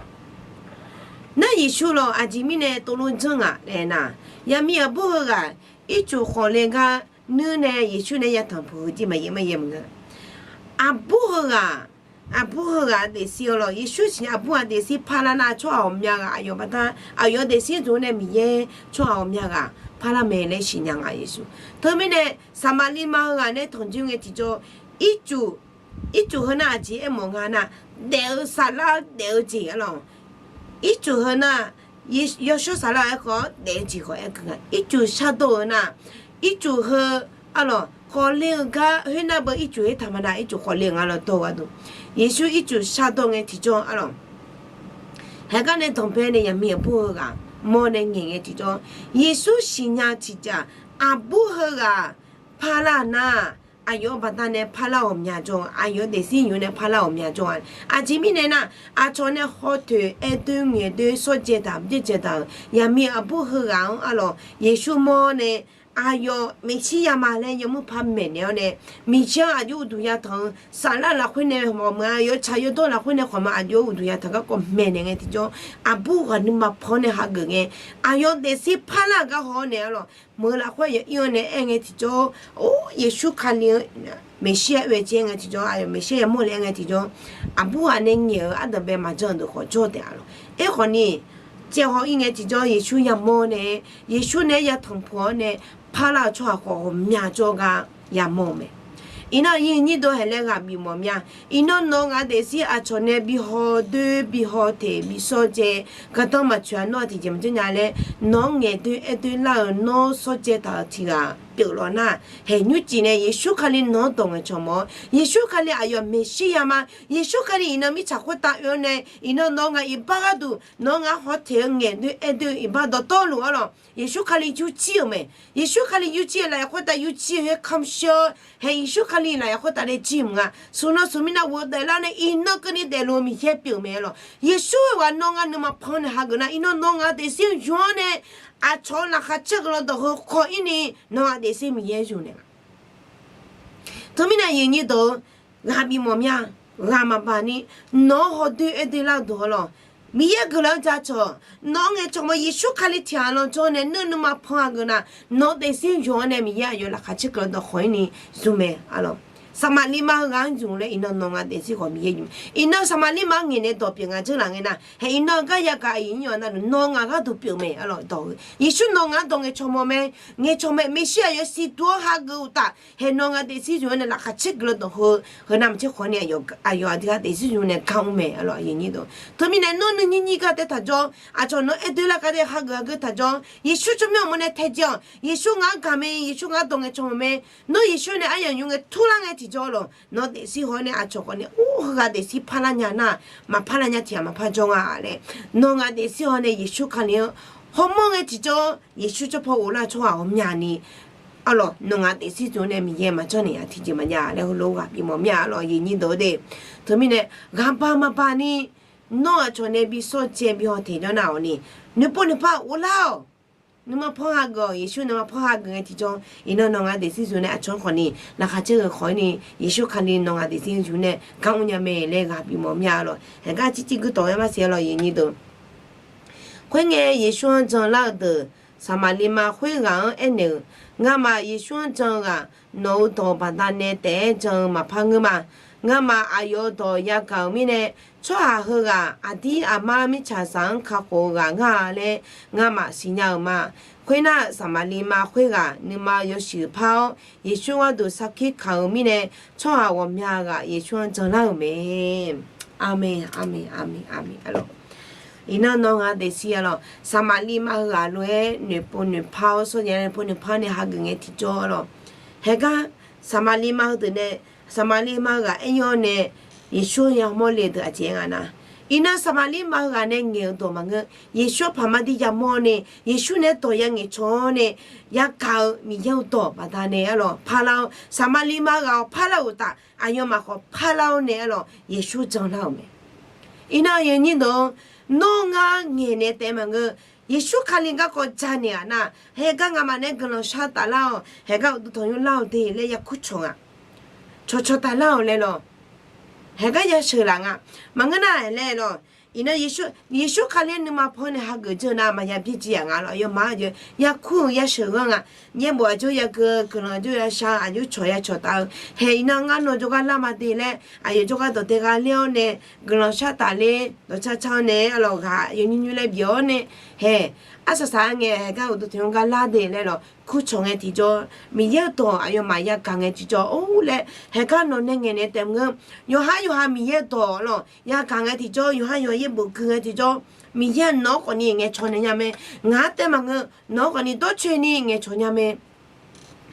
Nar, Yeqsur lawq aqjeq mirnae tov lof janr ngaq laer aernar, yaqmiq aqbur heughaq ircuf khawf le gar nuir nae Yeqsur nae yatanq puq-eu jeq maqyaer maqyaer maqngeur. Aqbur heughaq, aqbur heughaq daefzir-eu lawq, Yeqsur siqnya aqbur ghaq daefzir parlar nar tsawrhaq ghawqmya ghaq aqyawf baqda, aqyawf daefzir dzoeq nae Miqyaer tsawrhaq ghawqmya ghaq parlar mae laer siqnya nga Yeqsur. Teumirnae Saqmaqliv ma heughaq nae tanqjoe ngae tiqjawr, ircuf, ircuf heu nar aqjeq aermawf nga nar, daef-eu saflar daef-eu jeq arlawq. Ircuf heu nar, yawshawr saflar-eu aerkhawf daef-eu jeq khawf aer keuv nga. Ircuf shardawr-eu nar, ircuf heu arlawq khawf le-eu gar khoernar beu ircuf her taq ma nar, ircuf khawf le-eu nga lawr dawr-eu gharduq, Yeqsur ircuf shardawr ngae tiqjawr arlawq, haegar nae danqbae nae yaqmiq aqbur heughaq mawr nae ngaeq ngae tiqjawr, Yeqsur siqnya tiqjaf aqbur heughaq parlar nar, aqyawf baqda nae parlar ghawqmya jawr-a, aqyawf daefzir nymr nae parlar ghawqmya jawr-a. Aqjeq mirnae nar, aqcawq nae hawtoeq aer doer ngaeq doer shawrdzae taq byaerdzae taq-euq yaqmiq aqbur heughaq-anr arlawq Yeqsur mawr nae, aqyawf Meqsirya ma laer yawmuiq par maeqnaeq-awr nae, Miqyaer-anr aqjox uqduq yatanq-eu saflar lafkhoer nae mawf meuq-a, yawtsaq yawdawr lafkhoer nae khawf ma aqjox uqduq yatanq garkawv maeqnaeq ngae tiqjawr, aqbur ghaq nuima pan-awr nae hageuf ngae, aqyawf daefzir parlar-eu gar haw-awr nae arlawq, meuq-eu lafkhoer aqyawf ir-awr nae aer ngae tiqjawr, or, Yeqsur Kali-eu Meqsirya oe-aer ngae tiqjawr, aqyawf Meqsirya yamawr le-aer ngae tiqjawr, aqbur ghaq nae ngaeq-eu ardanqbae maqjan-eu deuq khawf jawr taef-a lawq. Aerkhawf ni, caev haw ir ngae tiqjawr Yeqsur yamawr nae, Yeqsur nae-aer yatanq puq-awr nae parlar-eu tsawrhaq khawf ghawqmya jawr gar yamawr-eu mae. Iqnan aqyuif aqnyir deuq haeq laer ghaq bif mawf mya. Iqnan nawq ngaq daefzir aqcawq nae bi haw doer bi haw teq bi shawrdzae, gardanr maqtsoeq-a nawr-aq tiqjeq maqjanr nya laer, nawq-anr ngaeq doer aer doer lar-euq nawr shawrdzae taq-euq tiq ghaq pyeuf lawq nar, haeq nymrcif nae Yeqsur Kali nawq-anr dawq ngaeqcawq mawf-awr, Yeqsur Kali aqyawf Meqsirya ma. Yeqsur Kali iqnan mirtsaq khoertav oe-awr nae, iqnan nawq ngaq iqbax gharduq nawq ngaq haw teq-eu ngaeq doer aer doer-eu iqbax dawqtawvluf arlawq, Yeqsur Kali yurjir-euq mae. Yeqsur Kali yurjir-eu lafyaq khoertav yurjir-eu her kamq shir-awr, haeq Yeqsur Kali lafyaq khoertav nae jir mq nga. Smq nan smq mirnav ghofdaef lar nae iqnan keuvni daefluf-eu Miqyaer pyeuf mae lawq. Yeqsur-euq ghaq nawq ngaq nuima pan nae hageuf nar, iqnan nawq ngaq daefzir yur-awr nae, aqcawq-eu laqkhaq caer guiqlanq dawq heu khawf ir ni, nawq ngaq daefzir Miqyaer yur naeq nga. Teumirnae aqyuif aqnyir deuq-or, ghaq bif mawf mya, ghaq maqbaq ni, nawq-anr hawdoer aer doer lar-eu deuq-awr lawq, Miqyaer guiqlanq-anr jacawq, nawq-anr ngaeqcawq mawf, Yeqsur Kali tiq ghaq lan jawr nae nar nuima pan hageuf nar, nawq-eu daefzir yawq-anr nae Miqyaer aqyawf laqkhaq caer guiqlanq dawq khawq-ir ni zmq mae. Saqmaqliv ma heughaq-anr zmq laer iqnan nawq ngaq daefzir khawf Miqyaer zmq. Iqnan Saqmaqliv ma-anr ngaeq nae dawq pyeuf ngaq dzeur laf ngae nar, hae iqnan gar yagaq aqyuif aqnyir yawqha navluf nawq ngaq gharduq pyeuf mae. Arlawq dawq-eu Yeqsur nawq ngaq-anr dawq ngaeqcawq mawf mae. Ngaeqcawq mae, Meqsiraq yawsiq duq-anr hageuf uqtaf, hae nawq ngaq daefzir zmq-anr nae laqkhaq caer guiqlanq dawq heu, heu navmaqtser khawq-ir ni aqyawf aqdui gar daefzir zmq nae gar mr mae. Arlawq aqyuif aqnyir deuq, teumirnae nawr nuinyir nyir gar tae taqjawr, aqcawq nawq-anr aer doer lar gar tae hageuf hageuf taqjawr, Yeqsur tsawrmyanr uqmov nae taedzae-awq. Yeqsur ngaq-anr gaq mae, Yeqsur ngaq-anr dawq ngaeqcawq mawf mae. Nawr Yeqsur nae aryamq nymr ngae turlar ngae tiqjawr lawq, nawq-eu daefzir haw-awr nae aqcawq khawf ni ur heughaq daefzir parlar nya nar, maqparlar nya tiq ghaq maqpar jawr nga laer, nawq ngaq daefzir haw nae Yeqsur Kali-anr hawmawr ngae tiqjawr, Yeqsur tsawrpaw ghoflar-eu tsawrhaq ghawqmyani, arlawq nawq ngaq daefzir zmq-anr nae Miqyaer maqjanr naeq-a tiqjeq maqjav laer heulof-aer ghaq bif mawf mya. Arlawq aqyuif aqnyir deuq-or de, teumirnae ghaq baq maqbaq ni, nawr aqcawq nae bi sawr caev bi haw teq jawr nar-awq ni, noeqpov noeqpar ghoflar-awq. Nuima pan hageuf-awq. Yeqsur nuima pan hageuf ngae tiqjawr, iqnan nawq ngaq daefzir zmq nae aqcawq-anr khawf ni laqkhaq caer-eu khawq-ir ni, Yeqsur Kali nawq ngaq daefzir zmq nae gar mr nya mae laer ghaq bif mawf mya. Arlawq hae gar circir guirdawq-aer marsiq-a lawq aqyuif aqnyir deuq. Khoerngae Yeqsur-anr janlar-eu deuq, Saqmaqliv ma khoerghaq-anr aernaeq-euq, Ngamaf Yeqsur-anr jan-eu ghaq, nawq-euq dawq baqdanae taef-aer jan-eu maqpar ngeur ma. Ngamaf aqyawf-euq dawq yagaq-euq mirnae, tsawrhaq heughaq aqdir aqmar mirtsaqzaq-anr kakhof-eu ghaq ngar-a laer ngamaf siqnya-euq ma. Khoernar, Saqmaqliv ma khoerghaq nuima yawshuif par-awr, Yeqsur gharduq sarkir kaq-euq mirnae, tsawrhaq ghawqmya ghaq Yeqsur-anr janlar-euq mae. Aqmeq, aqmeq, aqmeq, aqmeq. Arlawq, iqnan nawq ngaq daefzir-a lawq, Saqmaqliv ma heughaq lof-aer noeqpov noeqpar-awr, sawrjaev noeqpov noeqpar nae hageuf ngae tiqjawr lawq. Hae gar Saqmaqliv ma heudeuq nae, Saqmaqliv ma heughaq aer-awr nae Yeqsur-anr yamawr le deuq aqjeq-aer nga nar, iqnan Saqmaqliv ma heughaq nae ngaeq-euq dawq maqngeur. Yeqsur paq mar dir yamawr nae Yeqsur nae dawq yangaeq caw-awr nae yagaq-eu Miqyaer-euq dawq baqdanae arlawq parlar-awr, Saqmaqliv ma heughaq-awq parlar-euq uqtaf, aqyawfmaf khawf parlar-awr nae arlawq Yeqsur janlar-euq mae. Iqnan aqyuif aqnyir deuq-or, nawr ngar ngaeqnaeq taef maqngeur. Yeqsur Kali garkawv janaeq-aq nar, hae gar ngamaf nae guiqlanq shar taflar-awq, hae gar uqduq tanqnymr lar-awq de laer ya kur cawq nga. Cawqcawq taflar-awq laer lawq. Hae gar yasheuq laf nga. Maqngeur nar-aer laer lawq. Iqnan Yeqsur Kali-anr nuima paw nae hageuf dzeur nar maqya byaerdzae-aq nga lawq. Aqyawfmaf aqjeq ya kur-eu yasheuq ghanr nga. Yaerbof aqjox yagui-eu, guiqlanq aqjox yashar-eu, aqjox cawq ya cawq taf-eu, hae iqnan ngar nawr jawrgar lar ma de laer aqyawf jawrgar dawqdae gha ler-awr nae guiqlanq shar tafler dawqcar car-awr nae arlawq ghaq yawnymr nymr laer bif-awr nae, hae arsaq saq-aer ngae hae gar uqduq tanqnymr gar lar de laer lawq kur cawq ngae tiqjawr, Miqyaer-euq dawq aqyawfmaf yagaq ngae tiqjawr or laer hae gar nawq nae ngaeqnaeq taef maqngeur. Yawqhar yawqha Miqyaer-euq dawq lawq yagaq ngae tiqjawr, yawqhar yawqha yaerbof gui ngae tiqjawr, Miqyaer-aq nawq-anr khawf ni ngaeqcawq naeq nya mae. Ngaq-anr taef maqngeur. Nawq-anr khawf ni dawrcoeni ngaeqcawq nya mae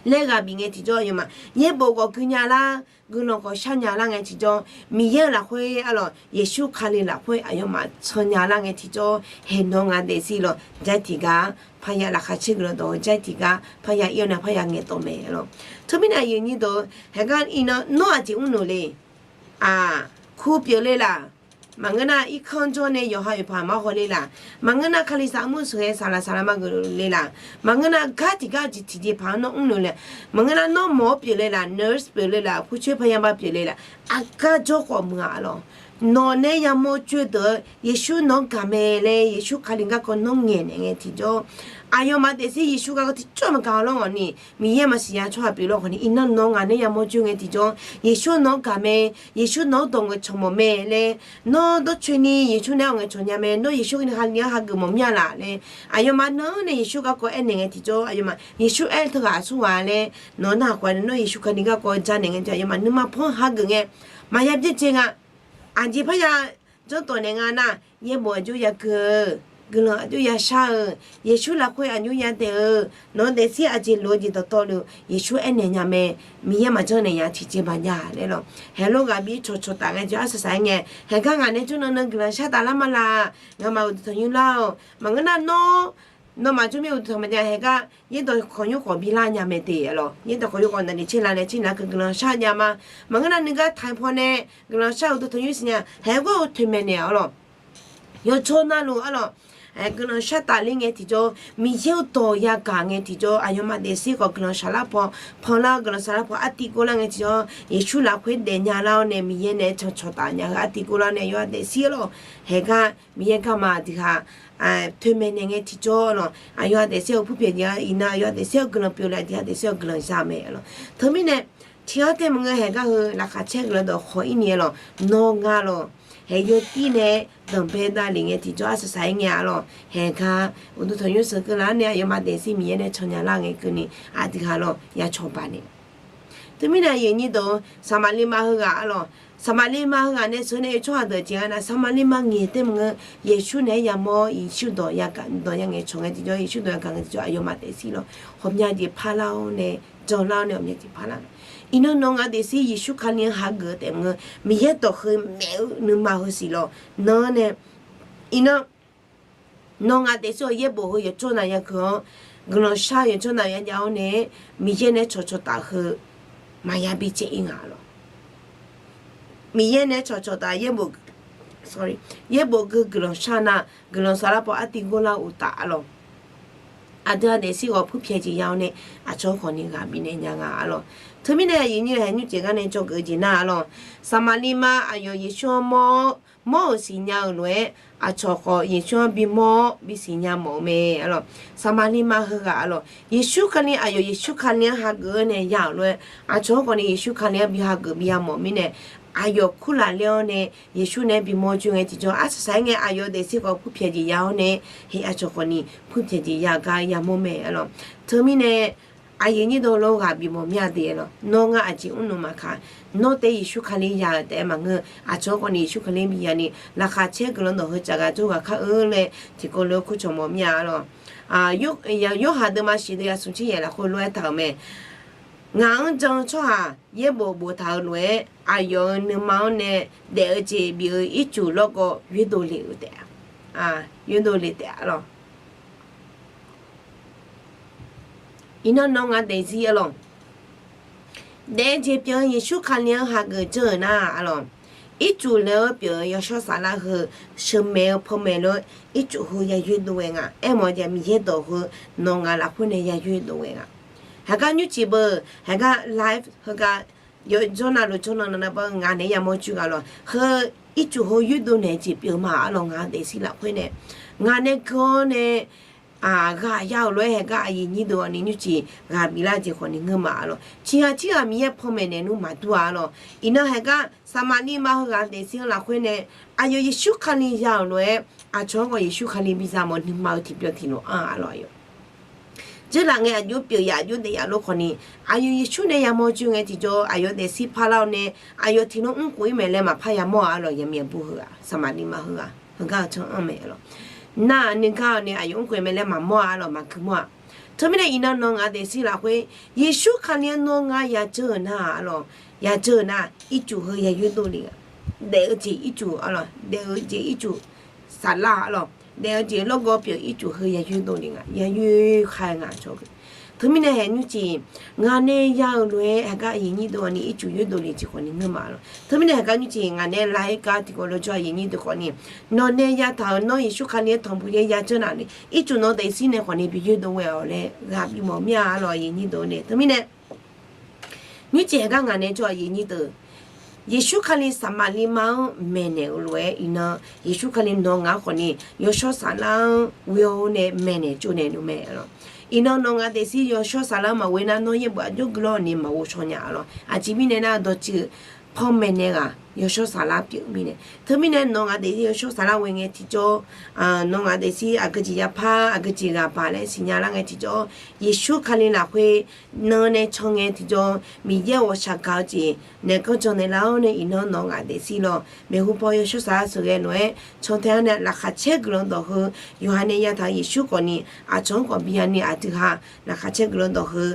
laer ghaq bif ngae tiqjawr, aqyawfmaf yaerbof khawf gui nya lar, guiqlanq khawf shar nya lar ngae tiqjawr, Miqyaer-euq lafkhoer arlawq, Yeqsur Kali lafkhoer aqyawfmaf can nya lar ngae tiqjawr, hae nawq ngaq daefzir lawq jar tiqgar parya laqkhaq caer guiqlanq dawq-eu jar tiqgar parya ir-awr nae parya ngaeqdawq mae lawq. Teumirnae aqyuif aqnyir deuq-or, hae gar iqnan nawr aqjeq mrluf le. Aq, kur pyeufle laf. Maqngeur nar irkanr jawr nae yawqha yawqpaq mar haw le laf. Maqngeur nar kalizaq armur sheuqghae saqlaq saqlaq ma geuf le laf. Maqngeur nar gar tiqgar jeq tiqjeqpaq-anr nawr mrluf le. Maqngeur nar nawr mawq-awr pyeufle laf, nurse pyeufle laf, purcoer parya ma pyeufle laf. Aqgar jawr khawf muiq-a lawq. Nawq nae yamawr coer deuq-eu Yeqsur nawq-anr gaq mae laer Yeqsur Kali garkawv nawr ngaeqnaeq ngae tiqjawr, aqyawfmaf daefzir Yeqsur garkawv tiqjawr maqgaq lawr ghawq ni, Miqyaer maqsiq nya tsawrhaq pyeuf lawr ghawq ni, iqnan nawq ngaq nae yamawr coer ngae tiqjawr, Yeqsur nawq-anr gaq mae, Yeqsur nawq-anr dawq ngaeqcawq mawf mae laer, nawr dawrcoeni Yeqsur nae-awr ngaeqcawq nya mae, nawr Yeqsur ni ha ni-anr hageuf mawf mir-a laf laer, aqyawfmaf nanr nae Yeqsur garkawv aernaeq ngae tiqjawr, aqyawfmaf Yeqsur aer teughaq aqsur ghaq laer nawq-anr narhaq khawf-a nae, nawr Yeqsur Kali garkawv janaeq ngae tiqjawr, aqyawfmaf nuima paw-anr hageuf ngae maqya byaerdzae nga. Aqjeq parya janrdawq naeq nga nar, yaerbof aqjox yagui-eu, guiqlanq aqjox yashar-eu, Yeqsur lafkhoer aqjox yadaef-eu, nawq-eu daefzir aqjeq lof-eu jeq dawqtawvluf Yeqsur aernaeq nya mae, Miqyaer maqjanr naeq nya tiqjeq maqjav laer lawq. Haeq lof ghaq bi cawqcawq taf ngae tiqjawr arsaq saq-aer ngae, haeq gar ngaq nae jawrnan nan guiqlanq shar taf lar ma laf, ngamaf uqduq tanqnymr lar-awq. Maqngeur nar nawr, nawmaf jawrmir uqduq tanq maqjav haeq gar yaerdawq khawqnymr khawf bi lar nya mae de lawq. Yaerdawq khawqnymr khawf naqliq caer la nae caer nar keuv guiqlanq shar nya ma. Maqngeur nar nuigar taq-eu paw nae guiqlanq shar-eu uqduq tanqnymr siqnya haeq gar-eu toeqmaeq naeq-awr lawq. Yawjawr navluf arlawq, guiqlanq shar tafler ngae tiqjawr, Miqyaer-eu dawq yagaq ngae tiqjawr, aqyawfmaf daefzir khawf guiqlanq shaq lar paw, panlar guiqlanq shaq lar paw artiv gor lar ngae tiqjawr, Yeqsur lafkhoer daefnya lar-awr nae Miqyaer nae cancawq taf nya-eu artiv gor lar nae yawqha daefzir lawr, haeqgar Miqyaer garma tiqghaq toeqmaeq naeq ngae tiqjawr lawr, aqyawf-a daefzir-eu purpyaeq jeq-a iqnan aqyawf-a daefzir-eu guiqlanq pyeuf laf tiqghaq daefzir-eu guiqlanq za mae lawr. Teumirnae tiq-awr tae maqngeur haeqgar heu laqkhaq caer guiqlanq dawq khawf ir ni-a lawr, nawr nga lawr, haeq yawtir nae danqbae davlef ngae tiqjawr arsaq saq-aer ngae-a lawr, haeqgar uqduq tanqnymr sheuqkeuv lar nae aqyawfmaf daefzir Miqyaer nae cannya lar ngae keuvni aqdui ghaq lawr ya cawba naeq. Teumirnae aqyuif aqnyir deuq-eu Saqmaqliv ma heughaq-a lawr, Saqmaqliv ma heughaq nae sheuq nae oe tsawrhaq deuq jeq-a nar Saqmaqliv ma ngaeq tae maqngeur, Yeqsur naeq-aer yamawr Yeqsur dawq yagaq dawq ya ngaeq cawq ngae tiqjawr Yeqsur dawq yagaq ngae tiqjawr aqyawfmaf daefzir lawr ghawqmya jeq parlar-awr nae janlar-awr nae ghawqmya jeq parlar. Iqnan nawq nga daefzir Yeqsur Kali-anr hageuf-eu taef maqngeur, Miqyaer dawq heu maef-eu nuima heu siq lawr nan-anr nae, iqnan nawq nga daefzir-awq yaerbof heu yawqjawr nav yageuf-awr, guiqlanq shar-eu yawqjawr nav yajav-awr nae, Miqyaer nae cawqcawq taf heu maqya bi caev ir nga lawr. Miqyaer nae cawqcawq taf yaerbof, yaerbof gui guiqlanq shar nar guiqlanq saflar paw artiv gor lar-eu uqtaf-a lawr. Aqdui-a daefzir ghawq purpyaeq jeq ya-awr nae aqcawq khawfni ghaq bifnaeq nya nga-a lawr. Teumirnae aqyuif aqnyir haeq nymrjeq gar nae dzawgeuf-eu jeq nar-a lawr, Saqmaqliv ma aqyawf Yeqsur-anr mawr-awr mawr-euq siqnya-euq lof-aer aqcawq khawf Yeqsur-anr bimawr bisiqnya mawf-eu mae-a lawr. Saqmaqliv ma heughaq-a lawr, Yeqsur Kali aqyawf Yeqsur Kali-anr hageuf-awr nae ya-euq lof-aer aqcawq-anr khawfni Yeqsur Kali-anr bi hageuf bi yamawf mirnae, aqyawf kurlaf ler-awr nae Yeqsur nae bimawr joe ngae tiqjawr arsaq saq-aer ngae aqyawf daefzir khawf purpyaeq jeq ya-awr nae, haeq aqcawq khawfni purpyaeq jeq ya gar yamawr mae-a lawr. Teumirnae aqyuif aqnyir deuq lawr ghaq bifmawf mir-a de-a lawr, nawr ngar aqjeq mrluf maqkaq, nawr taef Yeqsur Kali ya-euq taef-aer maqngeur, aqcawq-anr khawfni Yeqsur Kali bi yani laqkhaq caer guiqlanq dawq heu tsaf ghaq jawr ghaq kar-eu laer tiqkawv lof-aer kur cawq mawf mir-a lawr. Yorhaq deuvma shiq deuq yasmq tser yaeq lafkhoer lof-aer taq-euq mae. Ngaq-anr jan-eu tsawrhaq yaerbof boftaq-euq lof-aer aqyawf-euq nuima-anr nae daef-eu jeq bif-eu ircuf lawrgawv yoerdov le-euq taef-a, yoerdov le taef-a lawr. Iqnan nawr nga daefzir-a lawr, daef-eu jeq pyeuf-eu Yeqsur Kali-anr hageuf dzeur-euq nar-a lawr, ircuf laeq-eu pyeuf-eu yawshawr saflar heu sheuqmaeq-eu panmaeq lof-aer ircuf heu ya yoerdov ghae nga. Aermawf-eu jeq Miqyaer dawq heu nawq nga lafkhoer nae ya yoerdov ghae nga. Haeqgar nymrcif beu, haeqgar live heugar yawjawr navluf jawrnan navnar bawr ngaq naeq-aer yamawr joe ghaq lawr, heu ircuf heu yoerdov naeq-eu jeq pyeuf ma-a lawr, ngaq daefzir lafkhoer nae ngaq nae gui-awr nae ghaq ya-euq lof-aer haeqgar aqyuif aqnyir deuq-awq ni nymrcif ghaq biflar jeq khawfni ngeur ma-a lawr. Tiqghaq tirghaq Miqyaer panmaeq naeq nmr maqdur-a lawr. Iqnan haeqgar Saqmaqliv ma heughaq daefzir-anr lafkhoer nae aqyawf Yeqsur Kali ya-euq lof-aer aqcawq-anr khawf Yeqsur Kali bi yamawr nuima-eu tiqbyan tiqlof anr-a lawr aqyawf. Dzeurlaf ngae aqjox pyeuf yaf aqjox daef yaf lof khawfni, aqyawf Yeqsur nae yamawr joe ngae tiqjawr aqyawf daefzir parlar-awr nae aqyawf tiqlof mrkhof ir mae laer maqpar yamawr-a lawr. Yaqmiq aqbur heughaq Saqmaqliv ma heughaq heugar-eu tsanr anr mae-a lawr. Nar-aq nuigar-awq nae aqyawf mrkhof mae laer maqmawr-a lawr, maqgui mawr-a. Teumirnae iqnan nawq nga daefzir lafkhoer Yeqsur Kali-anr nawr ngar ya dzeur-euq nar-a lawr, ya dzeur-euq nar ircuf heu ya yoerdov le-a. Daef-eu jeq ircuf-a lawr, daef-eu jeq ircuf saflar-a lawr, daef-eu jeq lawrgawv pyeuf ircuf heu ya yoerdov le nga, ya yoer kha-eu nga cawq. Teumirnae haeq nymrcif ngaq nae ya-euq lof-aer haeqgar aqyuif aqnyir deuq-awq ni ircuf yoerdov le jeq khawfni ngeur ma-a lawr. Teumirnae haeqgar nymrcif ngaq nae live-aer gar tiqkawv lof jawr aqyuif aqnyir deuq khawfni, nawq nae yataq-euq nawr Yeqsur Kali-anr tanqpuq yaer ya dzeur naf ni ircuf nawq daefzir nae khawfni bi yoerdov ghae-awq laer ghaq bifmawf mir-a lawr aqyuif aqnyir deuq nae. Teumirnae nymrcif haeqgar ngaq nae jawr aqyuif aqnyir deuq, Yeqsur Kali Saqmaqliv ma-anr maeqnaeq-euq lof-aer iqnan Yeqsur Kali nawq ngaq-anr khawfni yawshawr saflar-anr ghoe-awr nae maeqnaeq tsovnaeq nmr mae-a lawr. Iqnan nawq ngaq daefzir yawshawr saflar-anr maqghoe nar nawr yaerbof aqjox guiqlanq ni maqghov shaw nya-a lawr. Aqjeq mirnae nar dawqtsuif panmaeq naeq ghaq yawshawr saflar pyeuf mirnae. Teumirnae nawq ngaq daefzir yawshawr saflar ghoe ngae tiqjawr, nawq ngaq daefzir aqgeu jeq yapar aqgeu jeq ghaq baq laer siqnya lar ngae tiqjawr, Yeqsur Kali lafkhoer nan nae can ngae tiqjawr, Miqyaer ghawqshaq gaq-eu jeq naeq ganr jan naeq lar-awr nae iqnan nawq ngaq daefzir lawr maeqhu paw yawshawr saflar sheuqghae lof-aer cantae-anr nae laqkhaq caer guiqlanq dawq heu yawqha nae yataq-euq Yeqsur khawfni aqcawq-anr khawf bi yani aqdui ha laqkhaq caer guiqlanq dawq heu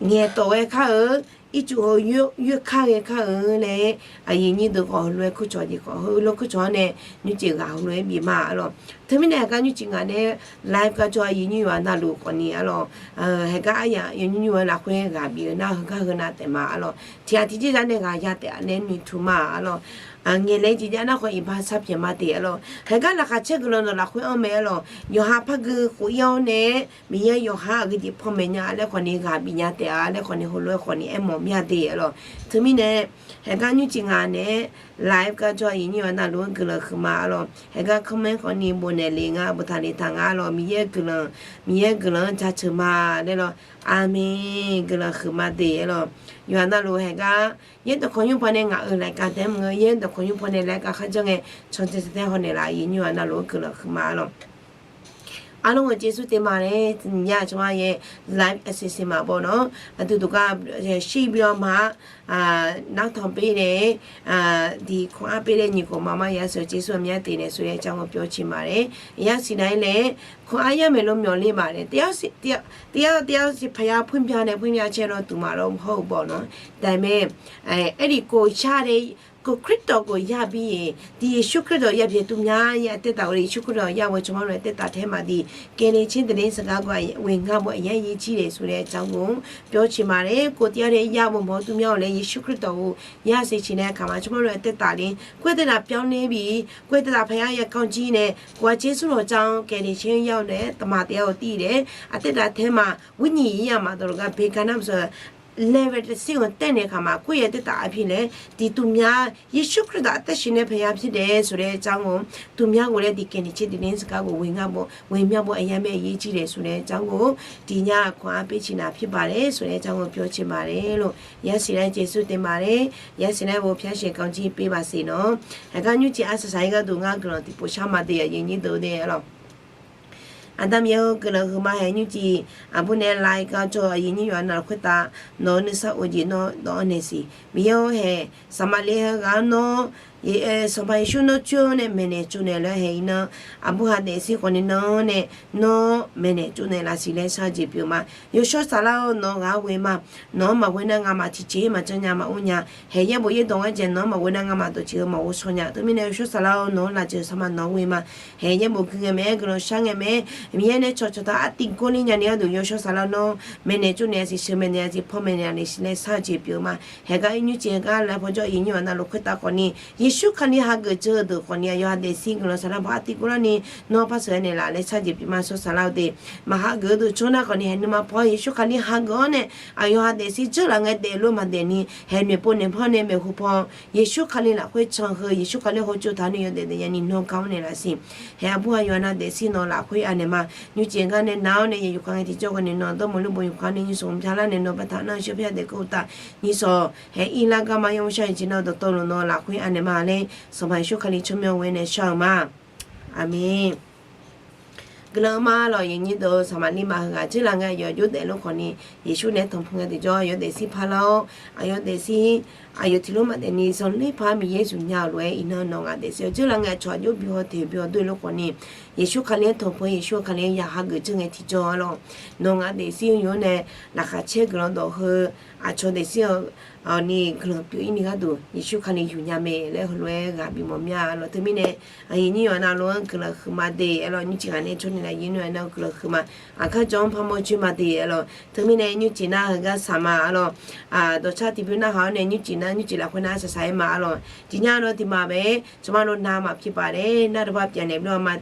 ngaeqtawq ghae kar-eu, ircuf heu yoer kar ghae kar-eu laer aqyuif aqnyir deuq khawf heulof-aer kurcawq jeq khawf heulof kurcawq-anr nae nymrcif ghaq heulof-aer bif ma-a lawr. Teumirnae haeqgar nymrcif ngaq nae live gar jawr-a, yawnyir yawqha navluf khawfni arlawq, haeqgar aryamq yawnymr nymr-eu lafkhoer ghaq bif-eu nar heugar heu nav taef ma arlawq. Tiqghaq tiqjeq zar nae ghaq ya taef-a laer noeqtmq ma arlawq. Ngaeqle jeq jav nar khawf iqbax sharpyaeq ma de arlawq. Haeqgar laqkhaq caer guiqlanq dawq lafkhoer anr mae arlawq. Yawqha par gui khof ir-awr nae Miqyaer yawqha aqgeu jeq panmaeq nya laer khawfni ghaq bif nya taef-a laer khawfni heulof-aer khawfni aermawf mir-a de arlawq. Teumirnae haeqgar nymrcif ngaq nae live gar jawr-a, yawnyir yawqha navluf-anr guiqlanq huiqma arlawq. Haeqgar comment khawfni bofnaeq le nga, boftaq le taq nga arlawq. Miqyaer guiqlanq, Miqyaer guiqlanq-anr jaceuq ma laer lawq. Aqmeq. Guiqlanq huiqma de arlawq. Yawqha navluf haeqgar yaerdawq kawqnymr paw nae ngaq-euq laqkav taef-aer mr-eu, yaerdawq kawqnymr paw nae laqkav kharjanr ngae cancae cantae hawnaeq laf, yawnyir yawqha navluf-anr guiqlanq huiqma arlawq. Arlawr-eu Jeqsur teq ma laer nya cawba yaer live assistant ma bawr nawr aqdui duqgar shir byan ma, nartanq pir nae, diq kawq-ar pir nae nyiq kawq ma mar yasheuq Jeqsur aqmyan teq nae sheuqyaer jar-anr pyawr ciq ma laer yasiq nar-ir laer kawq-ar yar maeq lo myawq le ma laer taef-aer taef-aer paqya puir bya nae puir bya caer lawr duq ma lawr hawr-eu bawq nawr daeq mae. Aerlif kof shar nae kof Kritdawq kof yar bi-iq, tiq Yeqsur Kritdawq yar bi-aer tuvmya-a, aqtaev taf-eu Yeqsur Kritdawq yar-eu cawba lof-aer taev taf taef ma di, Gaeqnaeq caer deuq ler saqgar gawq-a ghoeq nga bawq aqyar yir jir le sheuq laer jar-anr pyawr ciq ma laer kof tiq yar nae yar bawq mawr tuvmya-awq laer Yeqsur Kritdawq-euq yar siq ciq nae kaqma cawba lof-aer taev taf le, khoer taev taf pyawr nae bi, khoer taev taf paqya ya kanr jir nae kof-a Jeqsur lawq jar-anr Gaeqnaeq caer yar-eu nae taqma taef-aer-eu tir laer aqtaev taf taef ma, ghoer nyiq yar ma dawq lawq gar beqga nar maqsawq laer bae taef sir-anr taev nae kaqma khoer ya taev taf-a pi laer tiq tuvmya Yeqsur Kritdawq aqtaev siq nae paqya pir daef sheuq laer jar-anr tuvmya ghof laer tiq Gaeqnaeq caer deuq ler saqgar ghoeq ghoeq nga bawq ghoeq mya bawq aqyar mae aqyir jir le sheuq laer jar-anr tiq nya kawq-ar pir ciq naq pir baq laer sheuq laer jar-anr pyawr ciq ma laer lor. Yasiq laer Jeqsur teq ma laer yasiq laer bawq pyar sheuq kanr jir pir baq siq nawr. Haeqgar nymrcif arsaq saq-ir gharduq ngar guiqlanq tiqpov shar ma de aqyuif nyir deuq-eu dae lawq. Aqda Miqyaer-eu guiqlanq huiqma haeq nymrcif aqbur nae live gar jawr-eu aqyuif nyir yawqha navluf khoertav nawq-eu nuisar of jeq nawr dawv-anr naeq siq. Miqyaer-eu haeq saqmaqli heughaq-anr nawr Sanqpaq Yeqsur nawr coer-awr nae maeqnaeq tsovnaeq laer haeq iqnan aqbur ha daefzir khawfni nan-anr nae nawr maeqnaeq tsovnaeq laf siq laer shar-eu jeq pyeuf ma. Yawshawr Saflar-eu nawq-eu ghaq-anr ghoe ma. Nawq-anr maqghoe nar ngamaf tiqjeq-ir maqjanr nya maqmr nya. Haeq yaerbof yaerdawq-anr jaeq nawq-anr maqghoe nar ngamaf dawqtsuif-eu maqghov shaw nya. Teumirnae Yawshawr Saflar-eu nawq-anr lafjeuq saqma nawq-anr ghoe ma. Haeq yaerbof gui ngae mae-aer guiqlanq shar ngae mae-aer Miqyaer nae cawqcawq taq artiv gawrler nyani gharduq Yawshawr Saflar nawr maeqnaeq tsovnaeq-a siq sheuq maeqnaeq-a siq paw maeqnaeq-a siq laer shar-eu jeq pyeuf ma. Haeqgar ir nymrcif haeqgar laer pawjawr aqyuif nyir yawqha navluf khoertav khawfni Yeqsur Kali hageuf dzeur-eu deuq khawfni aqyawf ha daefzir guiqlanq saqlar paw artiv gawrlarni nawr par sheuq-aer naeqlaf laer shar-eu jeq pyeuf ma. Yawshawr Saflar-eu de maqhageuf-eu deuq tsawr nar khawfni haeq nuima paw Yeqsur Kali hageuf-awr nae aqyawf ha daefzir dzeur laf ngae daefluf maqdaef ni haeq noeqpov noeqpanr nae maeqhu paw Yeqsur Kali lafkhoer can heu Yeqsur Kali hawtsov taq-awr nae yawdaef daef nyani nawr gar-anr naeqlaf siq. Haeq aqbur ha yawqha nav daefzir nawq lafkhoer anaeq ma. Nymrcif gar nae nar-awr nae yaeq yufkhav ngae tiqjawr khawfni nawq dawrmuiq lurbof yufkhav nae nyiq sawq mqpyar lar nae nawr bartaq nar-eu shawr pyaer daef keuv uqtaf nyiq sawq haeq ir lar gar ma yawmuiq shar-eu jeq nar-eu dawqtawvluf nawq lafkhoer anaeq ma laer Sanqpaq Yeqsur Kali tsawrmyanr ghoe nae shar-eu ma. Aqmeq. Guiqlanq ma lawq, aqyuif nyir deuq-eu saqmaqli maf heughaq dzeurlaf ngae aqyawf jov daefluf khawfni Yeqsur nae tanqpuq ngae tiqjawr aqyawf daefzir parlar-awr aqyawf daefzir aqyawf tiqlof maqdaef ni zanqler par Miqyaer zmq nya-euq lof-aer iqnan nawq ngaq daefzir-awr dzeurlaf ngae aqcawq aqjox bi haw teq bi haw doer luf khawfni Yeqsur Kali-anr tanqpuq-aer Yeqsur-eu Kali-anr ya hageuf dzeur ngae tiqjawr-a lawq. Nawq ngaq daefzir-eu yawr nae laqkhaq caer guiqlanq dawq heu aqcawq daefzir-eu ni guiqlanq pyeuf-ir ni gharduq Yeqsur Kali yuf nya mae laer heulof-aer ghaq bimawf mir-a lawq. Teumirnae aqyuif nyir yawqha navluf-anr guiqlanq huiqma de-a lawq. Nymrcif ghaq nae tsawrni lafyir nmr-a nar guiqlanq huiqma. Aqkar jawr-anr parmawr joer ma de-a lawq. Teumirnae nymrcif nar heugar saq ma-a lawq. Dawqcar tiqbymr narhaq-awr nae nymrcif nar nymrcif lafkhoer nar saqsaq-aer ma-a lawq. Tiqnya lawq tiqma bae-aer cawba lawq nav maqpyeuf paf laer nar dawqpar pyaf naeq bymr-a ma.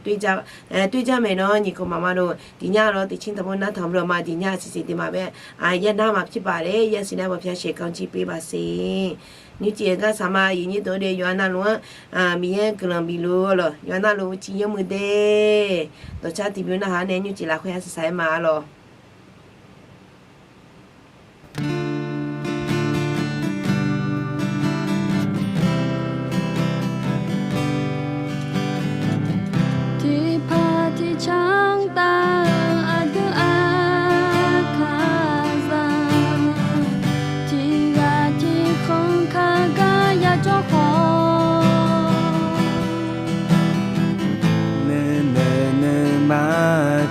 Toerjar maeq nawr nyiq kawq maqma lawq. Tiqnya lawq tiqcir tanqbymr nar tanqbymr-a ma. Tiqnya siqsiq tiqma bae-aer ya nar maqpyeuf paf laer yasiq nar bawq pyar shaeq kanr jir pyeuf baq siq. Nymrcif gar saq ma. Aqyuif nyir deuq-eu de yawqha navluf-anr Miqyaer guiqlanq bifluf-a lawq. Yawqha navluf uqcif yawmuiq de. Dawqcar tiqbymr narhaq-awr nae nymrcif lafkhoer saqsaq-aer ma-a lawq. Tiqpaq tiqcanr tav-eu aqdui aqkaqzaq, tiqghaq tiqkhanq kaq gar yajawr khawf, nuinoeq nuima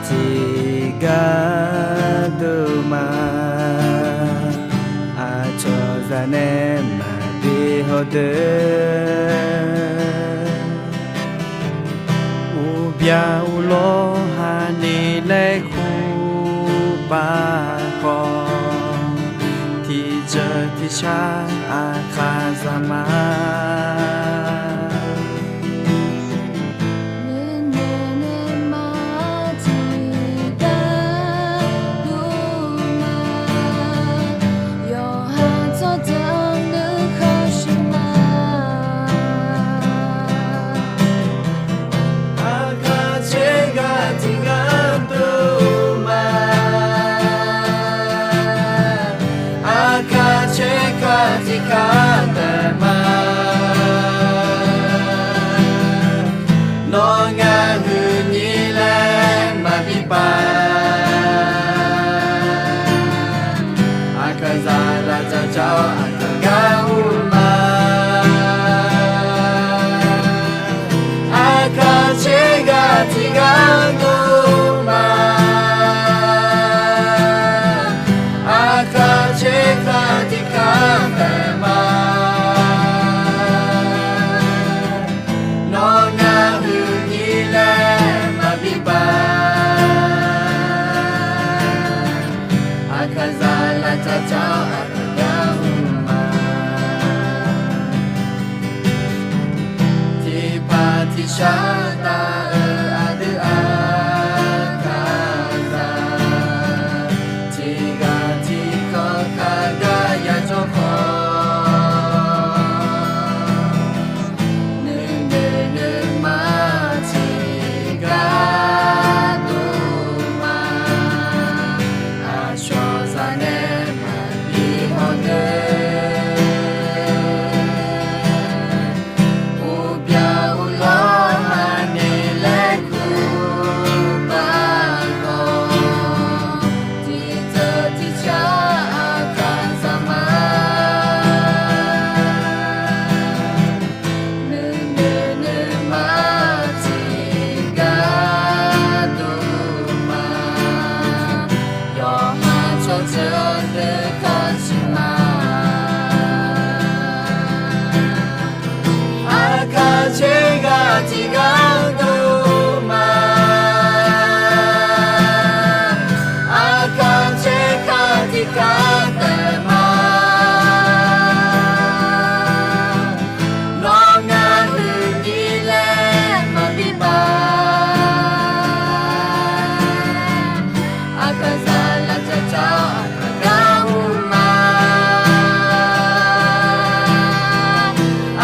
tiqgar dov ma. Aqcawq zaq nae maqbi hawdeuq, ur Byaq uqlawr haqni laer kur baqkhawf, tiqjeuq tiqshar aqkaqzaq ma. Nuinoeq nuima tiqgar duma, yawqha tsawrjeuq nuikhanr shuq ma. Aqkaq tsergar tiqgar duma, aqkaq tsergar tiqgar taef ma. Nawr ngar huiqnyir laer maqbi paq. Aqkaqzaq laftsaf jawr aqkaq gar ur ma. Aqkaq tsergar tiqgar duma, aqkaq tsergar tiqgar taef ma. Nawr ngar huiqnyir laer maqbi paq. Aqkaqzaq laftsaf jawr aqkaq gar ur ma. Tiqpaq tiqshar taf-eu aqdui aqkaqzaq, tiqghaq tiqkawv kaqgar yajawr khawf, nuinoeq nuima tiqgar duma, aqcawq zaq nae maqbi hawdeuq. Uqbyaq uqlawr haqni laer kur baqkhawf, tiqjeuq tiqshar aqkaqzaq ma. Nuinoeq nuima tiqgar duma, yawqha tsawrjeuq nuikhanr shuq ma. Aqkaq tsergar tiqgar duma, aqkaq tsergar tiqgar taef ma. Nawr ngar huiqnyir laer maqbi paq. Aqkaqzaq laftsaf jawr aqkaq gar ur ma.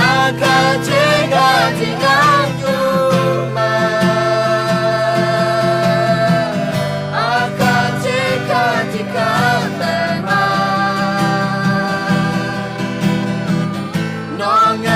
Aqkaq tsergar tiqgar duma, aqkaq tsergar tiqgar taef ma. Nawr nga